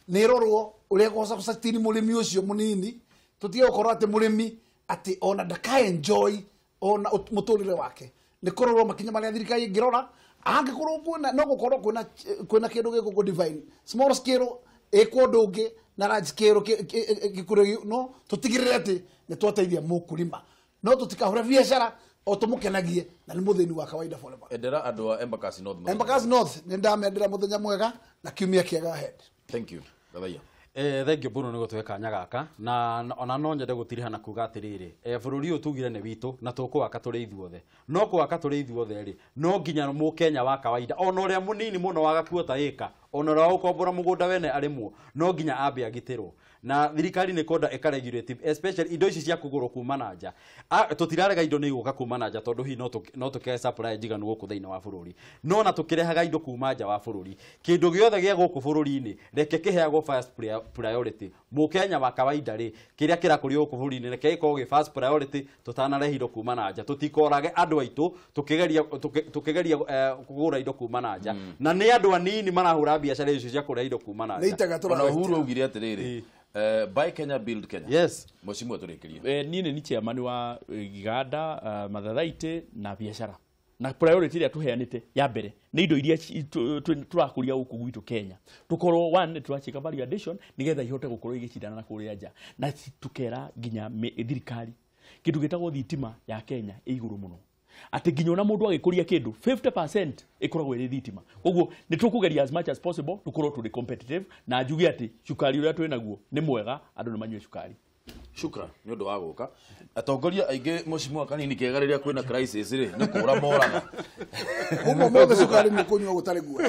nĩ ĩrorwo ũrĩa ĩkũhota gũcatini mũrĩmi ũcio mũnini, tũtige gũkorwo atĩ mũrĩmi atĩ ona ndaka enjoy ona mũtũrĩre wake. Nĩ kũrorwo makinya marĩa thirikari ĩngĩrora, angĩkorwo kwĩna no gũkorwo kwĩna kĩndũ gĩkũ divine small scale ĩkwo ũndũ ũngĩ na large scale gĩkũrĩ, no tũtigĩrĩre atĩ nĩ twateithia mũkũrima, no tũtikahũre biacara o tũmũkenagie na nĩ mũthĩni wa kawaida forever. Endera andũ a Embakasi North. Embakasi North nĩ ndamendera mũthenya mwega na kiumia kĩega ahead. Thank you. Thathaiya. Thank you Bruno nĩ gũtũhe kanya gaka, na ona no nyende gũtiriha na kuga atĩrĩrĩ, bũrũri ũyũ tugire nĩ witũ na tũkũwaka tũrĩ ithuothe, no kũwaka tũrĩ ithuothe rĩ, no nginya mũkenya wa kawaida ona ũrĩa mũnini mũno wagakuota ĩka, ona ũrĩa ũkombora mũgũnda wene arĩmwo, no nginya ambe agitĩrwo. Na thirikari nĩ kwenda ĩkaregulate especially indo ici cia kũgũrwo kuma na nja. Tũtirarega indo nĩ igũka kuma na nja tondũ hihi no tũkĩhe supply njiganu gũkũ thĩinĩ wa bũrũri, no na tũkĩrehaga indo kuma nja wa bũrũri, kĩndũ gĩothe gĩa gũkũ bũrũri-inĩ reke kĩheagwo first priority. Mũkenya wa kawaida rĩ, kĩrĩa kĩrakũrio gũkũ bũrũri-inĩ reke gĩkorwo gĩ first priority, tũtanarehe indo kuma na nja. Tũtikorage andũ aitũ tũkĩgeria kũgũra indo kuma na nja, na nĩ andũ anini marahũra biacara icio cia kũrehe indo kuma na nja. Ona Uhuru augire atĩrĩrĩ, buy Kenya, build Kenya. Yes. Mheshimiwa tũrĩkĩrie. Niĩ nĩ chairman wa iganda, mathathaitĩ na biacara, na priority ĩrĩa tũheanĩte ya mbere nĩ indo iria tũrakũria gũkũ gwitũ Kenya, tũkorwo one nĩ tũracika value addition nĩgetha ihote gũkorwo igĩcindana na kũrĩa nja, na tũkera nginya thirikari kĩndũ gĩtagwo thitima ya Kenya ĩ igũrũ mũno, atĩ nginya ona mũndũ agĩkũria kĩndũ 50% ĩkoragwo ĩrĩ thitima. Koguo nĩ tũkũgeria as much as possible tũkorwo tũrĩ competitive, na njuge atĩ cukari ũrĩa twĩ naguo nĩ mwega, andũ nĩ manyue cukari. Shukran nĩ ũndũ wa gũka. Atongoria aingĩ mheshimiwa Kanini Kega rĩrĩa kwĩna crisis rĩ, nĩ kũra moraga. Ũguo mothe cukari nĩ kũnyua gũtarĩ guo.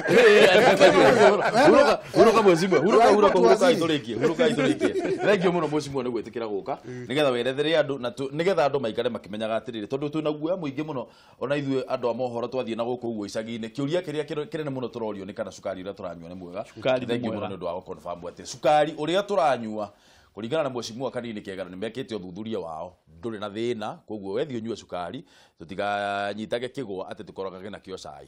Huruka mheshimiwa, huruka itũrĩkie, huruka itũrĩkie. Thank you mũno mheshimiwa nĩ gwĩtĩkĩra gũka nĩgetha werethere andũ na nĩgetha andũ maikare makĩmenyaga atĩrĩrĩ, tondũ twĩna guoya mũingĩ mũno ona ithuĩ andũ a mohoro twathiĩ na gũkũ ũguo icagi-inĩ, kĩũria kĩrĩa kĩnene mũno tũrorio nĩ kana cukari ũrĩa tũranyua nĩ mwega. Thank you mũno nĩ ũndũ wa gũconfirm atĩ cukari ũrĩa tũranyua kũringana na mheshimiwa Kanini Kega nĩ mekĩte ũthuthuria wao ndũrĩ na thĩna, koguo wethiĩ ũnyue cukari tũtikanyitage kĩgwa atĩ tũkorogage nakĩo cai.